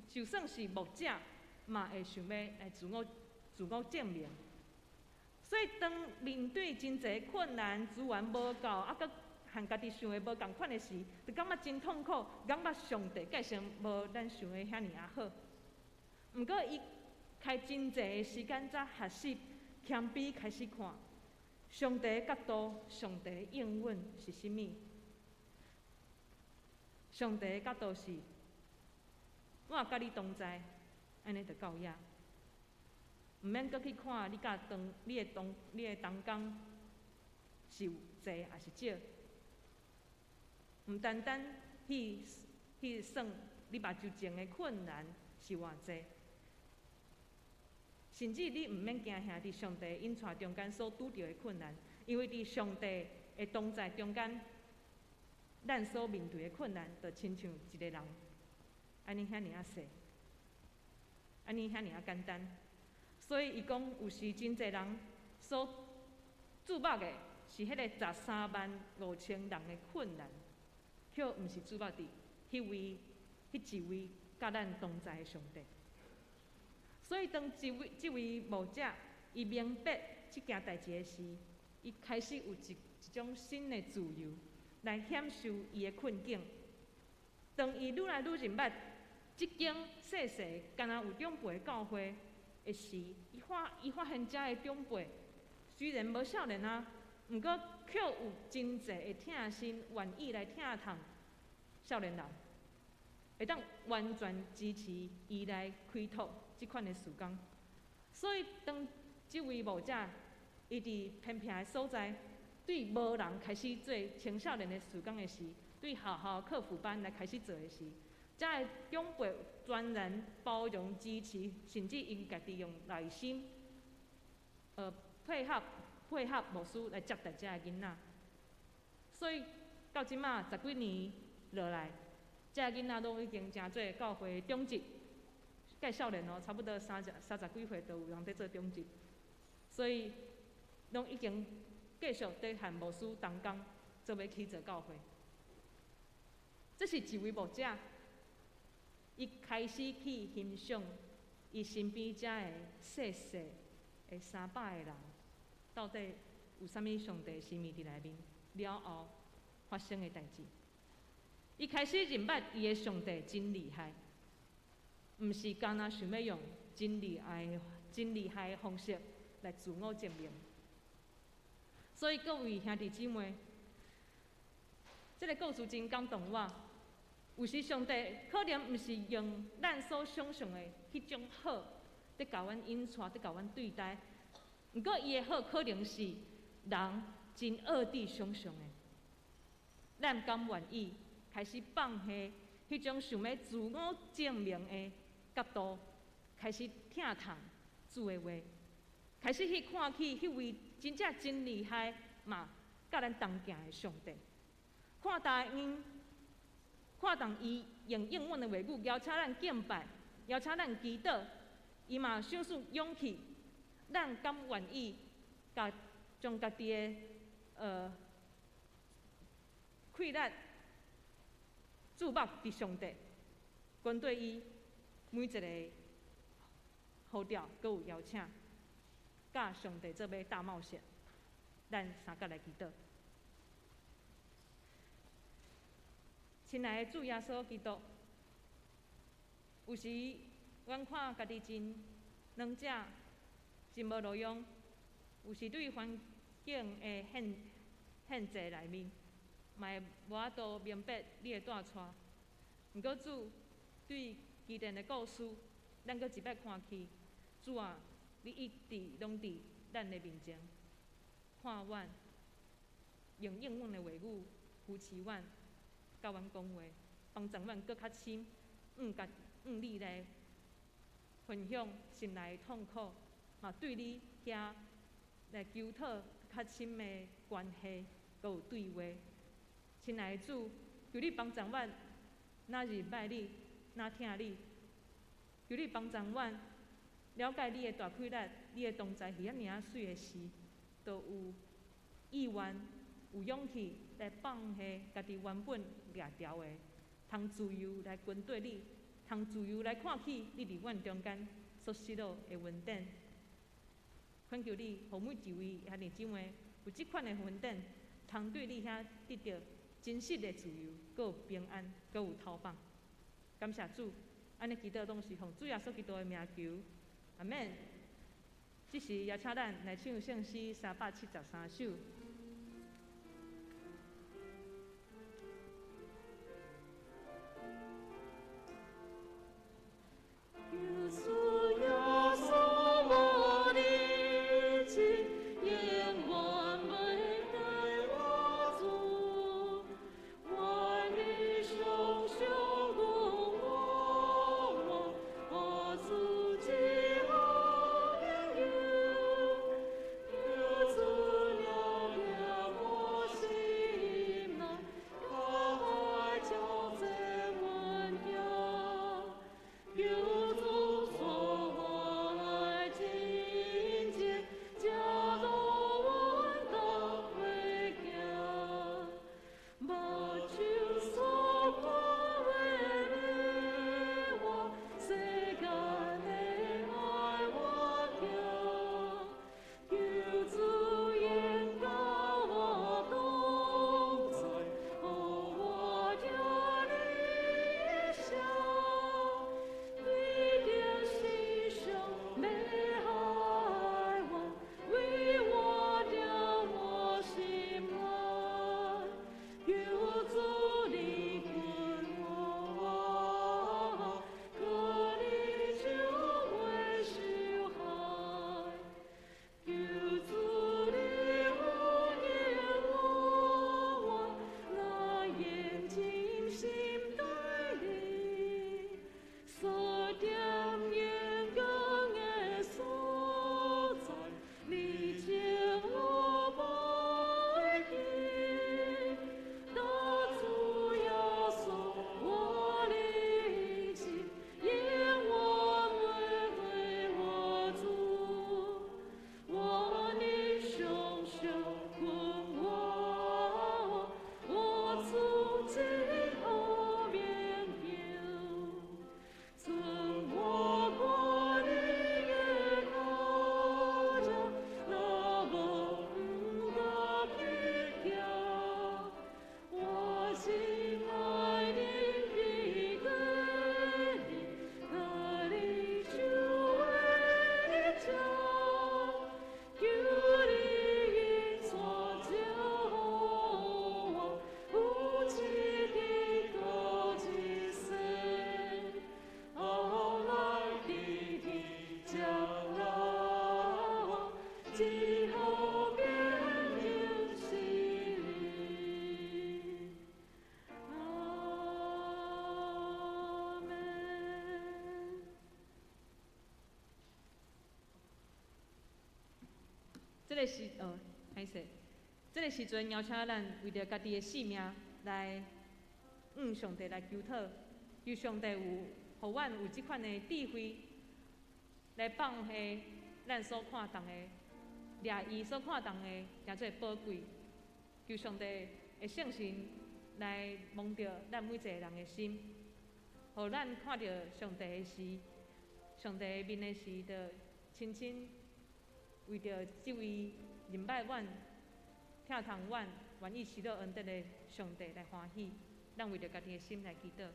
就算是牧者，嘛會想欲來自我證明。所以當面對真濟困難、資源無夠，啊，閣和家己想的無仝款的時，就感覺真痛苦，感覺上帝計算無咱想的遐爾仔好。毋過伊開真濟的時間，才學習謙卑，開始看上帝的角度、上帝的應允是啥物。上帝的角度是，我佮你同在，按呢就夠矣。毋免閣去看你佮當你的同你的同工是有濟抑是少。毋單單去算你目睭前的困難是偌濟，甚至你毋免驚嚇佇上帝引帶中間所拄著的困難，因為佇上帝的同在中間，咱所面對的困難，就親像一个人按呢遐爾仔細。按呢遐爾仔簡單。所以伊講，有時真濟人所注目的是彼个135,000人的困難，卻毋是注目佇彼位、彼一位佮咱同在的上帝。所以當這位牧者伊明白這件代誌的時，伊開始有一種新的自由來享受伊的困境。當伊愈來愈認捌這間細細敢若有長輩的教會的時，伊發現遮的長輩雖然無少年啊，毋過卻有真濟的疼心，願意來疼痛少年人，會當完全支持伊來開拓這款的事工。所以當這位牧者伊佇偏僻的所在，對無人開始做青少年的事工的時，對學校課輔班來開始做的時，遮的長輩全然包容支持，甚至𪜶家己用內心，配合牧師來接待遮的囡仔。所以到這馬十幾年落來，遮囡仔攏已經成做教會長執，計少年哦，差不多三十幾歲都有人佇做長執，所以攏已經繼續佇和牧師同工，做伙去做教會。這是一位牧者，伊開始去欣賞伊身邊遮的細細的300個人，到底有啥物上帝心意佇內面了後發生的代誌。伊開始認捌伊的上帝真厲害，毋是干焦想欲用真厲害的方式來自我證明。所以各位兄弟姊妹，這个故事真感動我。有時上帝可能毋是用咱所想象的彼種好，佇共阮引帶，佇共阮對待。毋過伊的好可能是人真惡地想象的。咱敢願意開始放下彼種想欲自我證明的角度，開始聽從主的話，開始去看起彼位真正真厲害嘛，佮咱同行的上帝，看當𪜶。看當伊用應允的話語邀請咱敬拜，邀請咱祈禱，伊嘛賞賜勇氣，咱敢願意共將家己的氣力注目佇上帝，跟隨伊每一個呼召，閣有邀請，佮上帝做伙大冒險，咱三佮來祈禱。親愛的主耶穌基督，有時阮看家己真軟弱，真無路用，有時對環境的限制內面，嘛會無法度明白你的帶帶。毋過主對基甸的故事，咱閣一擺看去，主啊，你一直攏佇咱的面前，看阮，用應允的話語扶持阮。佮阮講話，幫助阮閣較深，向你來分享心內的痛苦，嘛對你遐來求討較深的關係，閣有對話。親愛的主，求你幫助阮，若認捌你，若疼你。求你幫助阮了解你的大氣力，你的同在是遐爾仔媠的時，都有意願、有勇氣來放下家己原本掠牢的，通自由來跟隨你，通自由來看起你佇阮中間所失落的恩典。懇求你，予每一位兄弟姊妹有這款的恩典，通對你遐得著真實的自由，閣有平安，閣有透放。感謝主，按呢祈禱攏是奉主耶穌基督的名求，阿們。這時邀請咱來唱聖詩373首。求主耶穌我的真，永遠袂帶我走，願你常相顧我，我自己好朋友，求主了一予坚强心。阿们。这个时哦，歹势，这个时阵邀请咱为著家己的性命来向上帝来求讨，求上帝有予阮有这款的智慧，来放下咱所看重的，掠伊所看重的，诚做宝贵。求上帝的圣神来摸著咱每一个人的心，予咱看著上帝的时，上帝的面的时，就深深为著这位认捌阮、疼痛阮、愿意施予恩典的上帝来欢喜。咱为著家己的心来祈祷。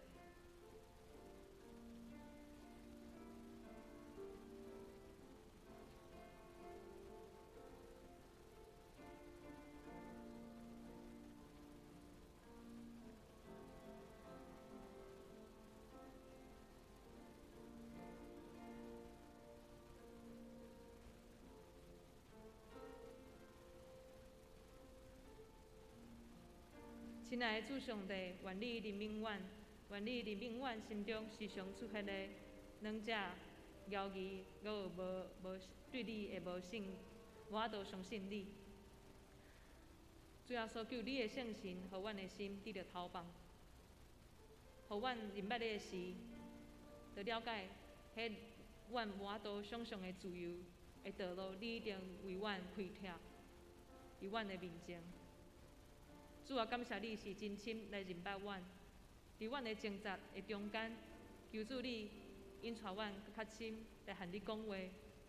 亲爱的主上帝，愿你怜悯阮，愿你怜悯阮心中时常出现的两者犹疑，阁有无无对你的无信，无法度相信你。主耶稣，求你的圣神，予阮的心得著投放，予阮认捌你的时，就了解，彼阮无法度想象的自由的道路，你一定为阮开拓，伫阮的面前。主啊，感谢你是真心来认捌阮，伫阮的挣扎的中间，求主你引带阮阁较深来和你讲话，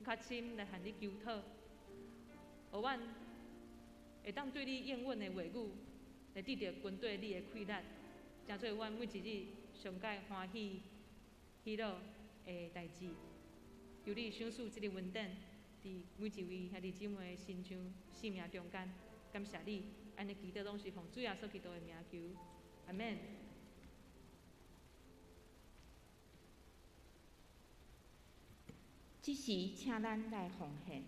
阁较深来和你求讨，予阮会当对你应允的话语，来得著军队你的气力，成做阮每一日上盖欢喜、喜乐的代志。求你赏赐这个恩典，伫每一位兄弟姊妹的身上、生命中间，感谢你。按呢祈祷拢是奉主耶稣基督的名求，阿们。这时，请咱来奉献。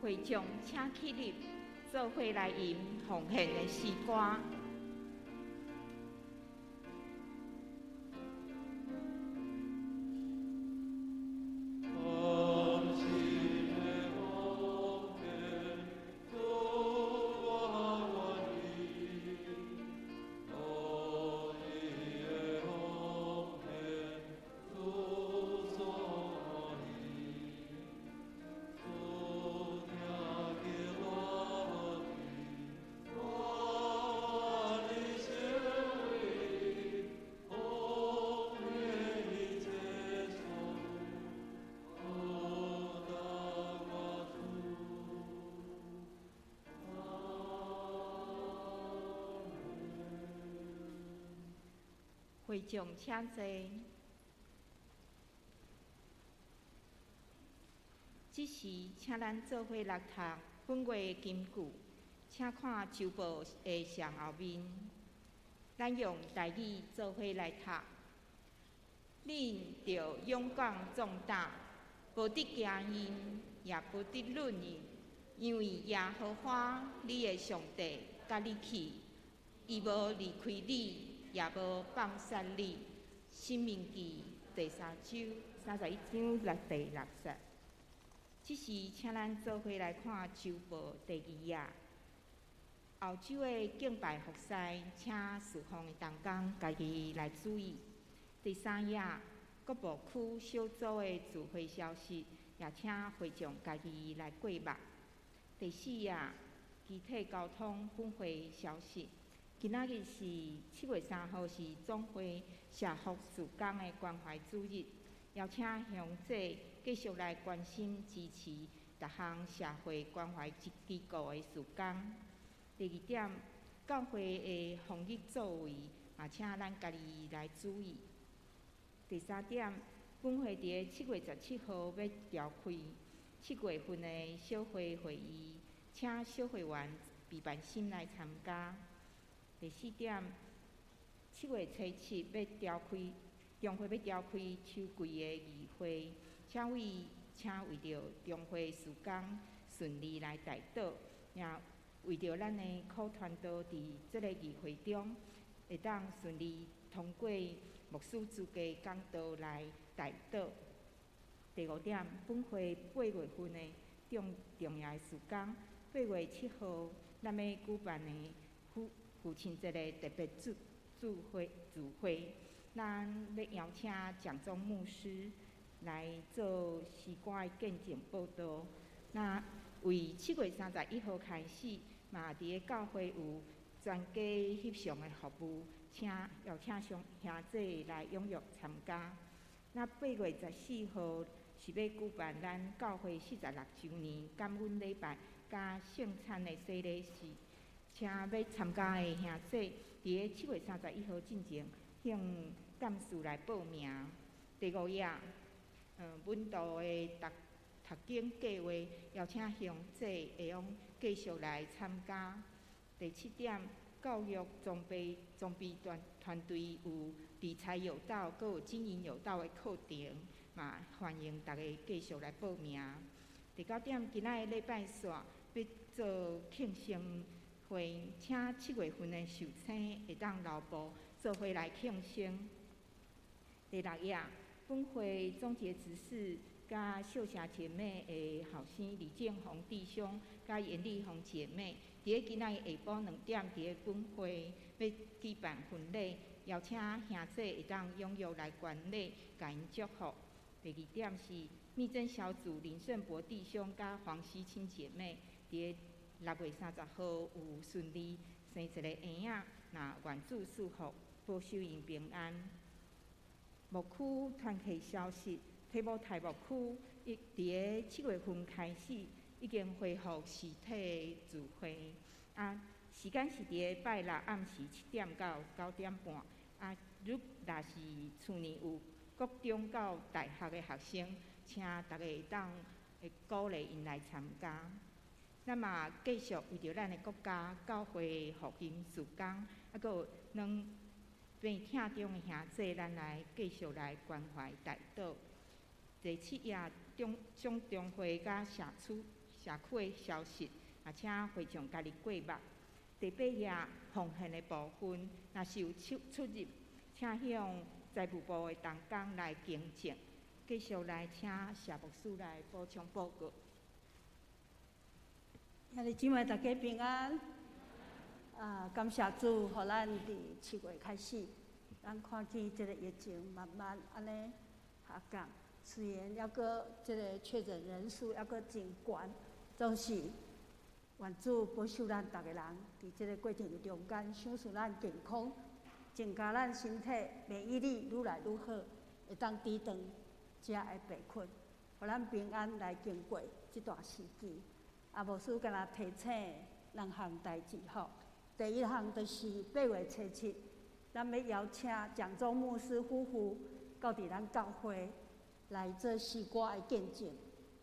会众请起立，做伙来吟奉献的诗歌。会众请坐。这时，请咱做伙来读本月的金句，请看周报的上后面。咱用台语做伙来读。恁著勇敢壮胆，無得驚𪜶，也不得慄𪜶，因為耶和華你的上帝佮你去，伊無離開你，也無放捨你。申命記第三章31章六第六節。這時，請咱做伙來看週報第二頁。後週的敬拜服侍，請事奉的同工家己來注意。第三頁，國部區小組的聚會消息，也請會眾家己來過目。第四頁，機體交通本會消息。今仔日是7月3號，是總會社福事工的關懷主日，邀請鄉長繼續來關心支持逐項社會關懷機構的事工。第二點，教會的防疫作為，嘛請咱家己來注意。第三點，本會佇7月17號欲召開7月份的小會會議，請小會員備辦心來參加。第四點，7月初7欲召開中會欲召開秋季的議會，請為著中會事工順利來代禱，也為著咱的苦傳道佇這个議會中會當順利通過牧師資格講道來代禱。第五點，本會8月份的重重要的事工，8月7號咱欲舉辦的父親節的特別聚會，咱欲邀請蔣宗牧師來做詩歌的見證報道。那為7月31號開始，嘛佇个教會有全家翕相的服務，請邀請兄弟來踴躍參加。那8月14號是欲舉辦咱教會46週年感恩禮拜佮聖餐的洗禮式，請欲參加的兄弟，佇个7月31號進前向幹事來報名。第五頁，本度的讀經計劃，邀請鄉長會用繼續來參加。第七點，教育裝備團隊有理財有道，閣有經營有道的課程，嘛歡迎大家繼續來報名。第九點，今仔日禮拜四欲做慶生會，請7月份的壽星會當留步做伙來慶生。第六頁，本會總結執事佮秀霞姐妹的後生李建宏弟兄佮嚴麗紅姐妹，佇个今仔日下晡2點，佇个本會欲舉辦婚禮，邀請兄弟會當踴躍來觀禮，共𪜶祝福。第二點是密偵小組林勝博弟兄佮黃希清姐妹，佇个6月30號有順利生一個嬰仔，那願主賜福，保守𪜶平安。牧區團契消息，提摩太牧區伊佇个7月份開始已經恢復實體的聚會，啊，時間是佇個拜六暗時7點到9點半。啊，如若是厝內有國中到大學的學生，請大家會當會鼓勵𪜶來參加。咱嘛繼續為著咱的國家、教會復興事工，啊，閣有兩病疼中的兄弟，咱來繼續來關懷代禱。第七頁中中會佮社區的消息，也請會眾家己過目。第八頁奉獻的部分，若是有出入，請向財務部的同工來更正。繼續來請謝牧師來補充報告。兄弟姊妹大家平安。啊，感謝主，予咱佇7月開始，咱看見這个疫情慢慢按呢下降，雖然猶閣這个確診人數猶閣真懸，總是願主保守咱逐个人佇這个過程中間，賞賜咱健康，增加咱身體免疫力愈來愈好，會當抵擋這个病菌，予咱平安來經過這段時期。啊，牧師敢若提醒兩項代誌吼。第一項就是8月初7，咱欲邀請蔣宗牧師夫婦到佇咱教會來做詩歌的見證，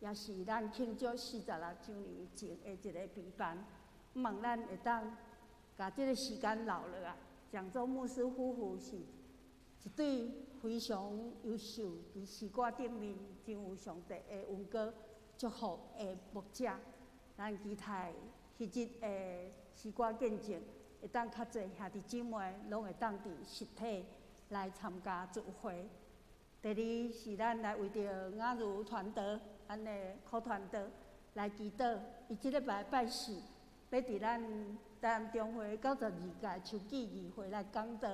也是咱慶祝46週年前的一个陪伴。望咱會當共這个時間留落來。蔣宗牧師夫婦是一对非常优秀，伫诗歌顶面真有上帝的恩膏祝福的牧者。咱期待彼日的诗歌见证，会当较济兄弟姊妹拢会当伫实体来参加聚会。第二是咱来为著雅茹传道，咱的柯传道来祈祷，伊这礼拜拜四欲伫咱台南中会92届秋季议会来讲道，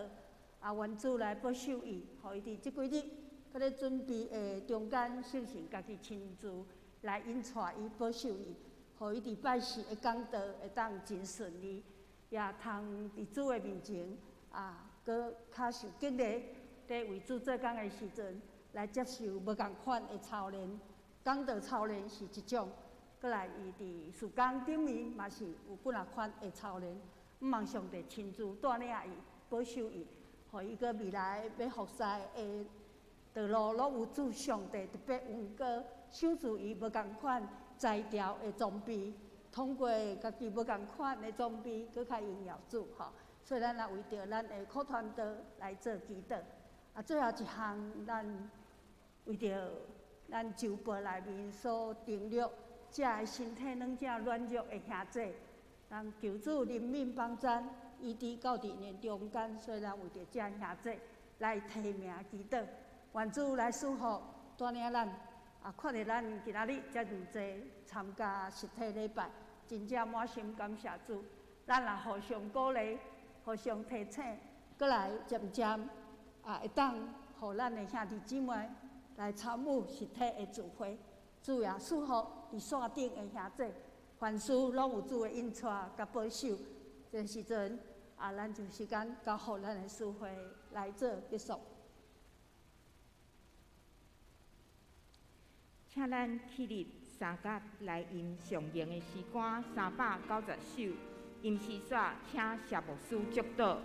啊，愿主来保守伊，予伊伫这几日阁咧准备的中间，圣神家己亲自来引带伊、保守伊，予伊伫拜四的讲道会当真顺利，也通伫主的面前啊，阁较受激励，伫为主做工的时阵，来接受无仝款的操练。讲道操练是一种，阁来伊伫事工顶面嘛是有几若款的操练。毋望上帝亲自带领伊、保守伊，予伊阁未来欲服侍的道路，拢有主上帝特别恩膏，赏赐伊无仝款才调的装备，通过家己无仝款的装备，阁较荣耀主吼。所以咱也为著咱的苦传道来做祈祷。啊，最后一项，咱为著咱周报内面所订阅这个身体软正软弱的兄弟，咱求主怜悯帮赞，伊伫到伫𪜶中间，所以咱为著这兄弟来提名祈祷，愿主来赐福带领咱。啊，看著咱今仔日遮尔济参加实体礼拜，真正满心感谢主。咱也互相鼓励，互相提醒，阁来渐渐啊，会当予咱的兄弟姊妹来参与实体的聚会。主也赐福伫线顶的兄弟，凡事拢有主的引带佮保守。这时阵啊，咱就时间交予咱的司会来做结束。请咱起立三甲来吟上荣的诗歌390首，吟诗煞请谢牧师祝祷。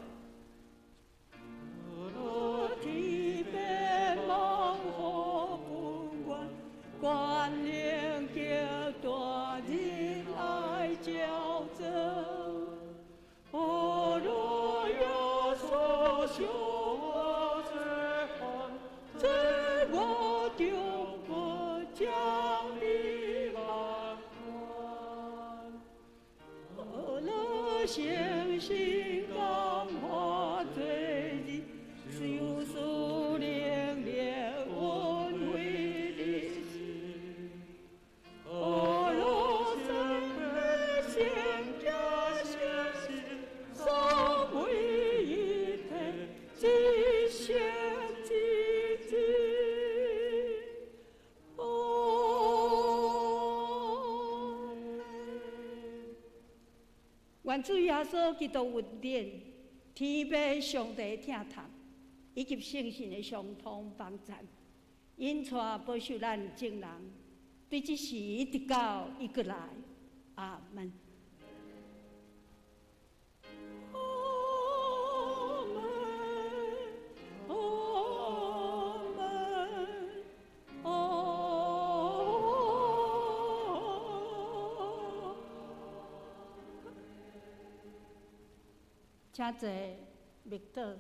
天边望雨不完，关灵叫大日来交争。阿罗耶稣修这汉，这我中国将你万万。阿罗星星刚化罪日，修苏灵灵恩惠的心。阿罗三昧仙家相信，三位一体，一圣一智。阿门。愿主耶稣基督恩典、天父上帝疼痛，以及圣神的相通帮赞，引带保守咱众人，对这时一直到伊阁来。阿门。阿门，阿门，阿请坐，默祷。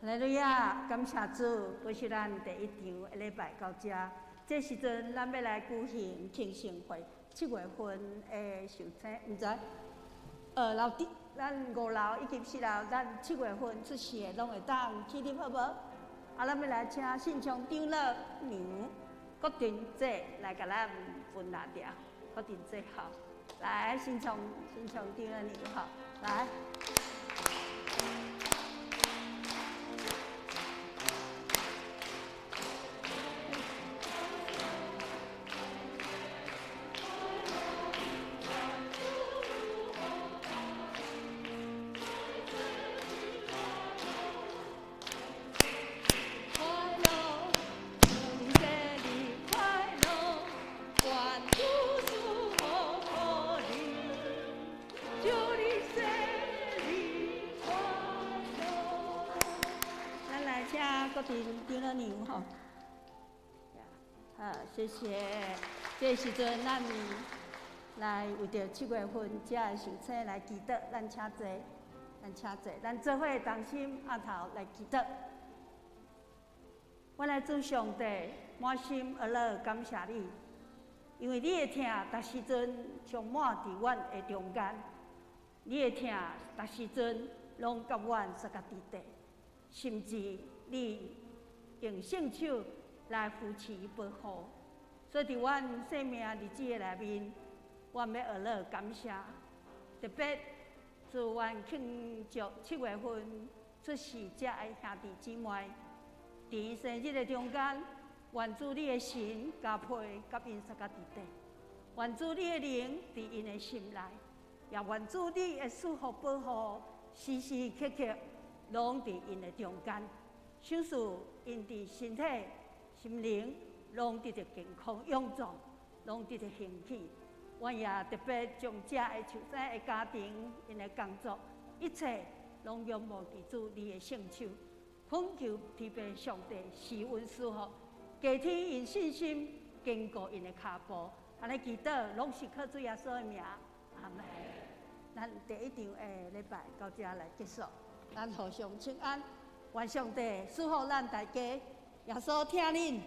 哈利路亚！感谢主，保守咱第一场的礼拜到这。这时阵，咱欲来举行庆生会，7月份的寿星，毋知，楼顶，咱5楼以及4楼，咱7月份出世的拢会当起立好无？啊，咱欲来请信长长老娘郭婷姐来共咱分拿掉，郭婷姐好，来新从新从长老娘好，来。谢谢。这时阵，咱来为著七月份遮的受请来祈祷，咱请坐，咱请坐，咱做伙同心徛头来祈祷。我来主上帝，满心阿乐感谢你，因为你的疼，逐时阵充满伫阮的中间，你的疼，逐时阵拢佮阮相佮伫底，甚至你用圣手来扶持保护。所以，伫阮生命日子的内面，阮欲学乐感谢。特别自阮庆祝七月份出世遮的兄弟姊妹，伫𪜶生日的中间，愿主你的神加配佮𪜶相佮伫底，愿主你的灵伫𪜶的心内，也愿主你的赐福保护，时时刻刻拢伫𪜶的中间，赏赐𪜶伫身体、心灵拢得著健康勇壮，拢得著兴起。阮也特别将遮的受洗的家庭，𪜶的工作，一切拢仰望伫主你的圣手，恳求天父上帝施恩赐福，加添𪜶信心，坚固𪜶的跤步。按呢祈祷，拢是靠主耶稣的名，阿们。咱第一场的礼拜到遮来结束，咱互相请安，愿上帝赐福咱大家，耶稣疼恁。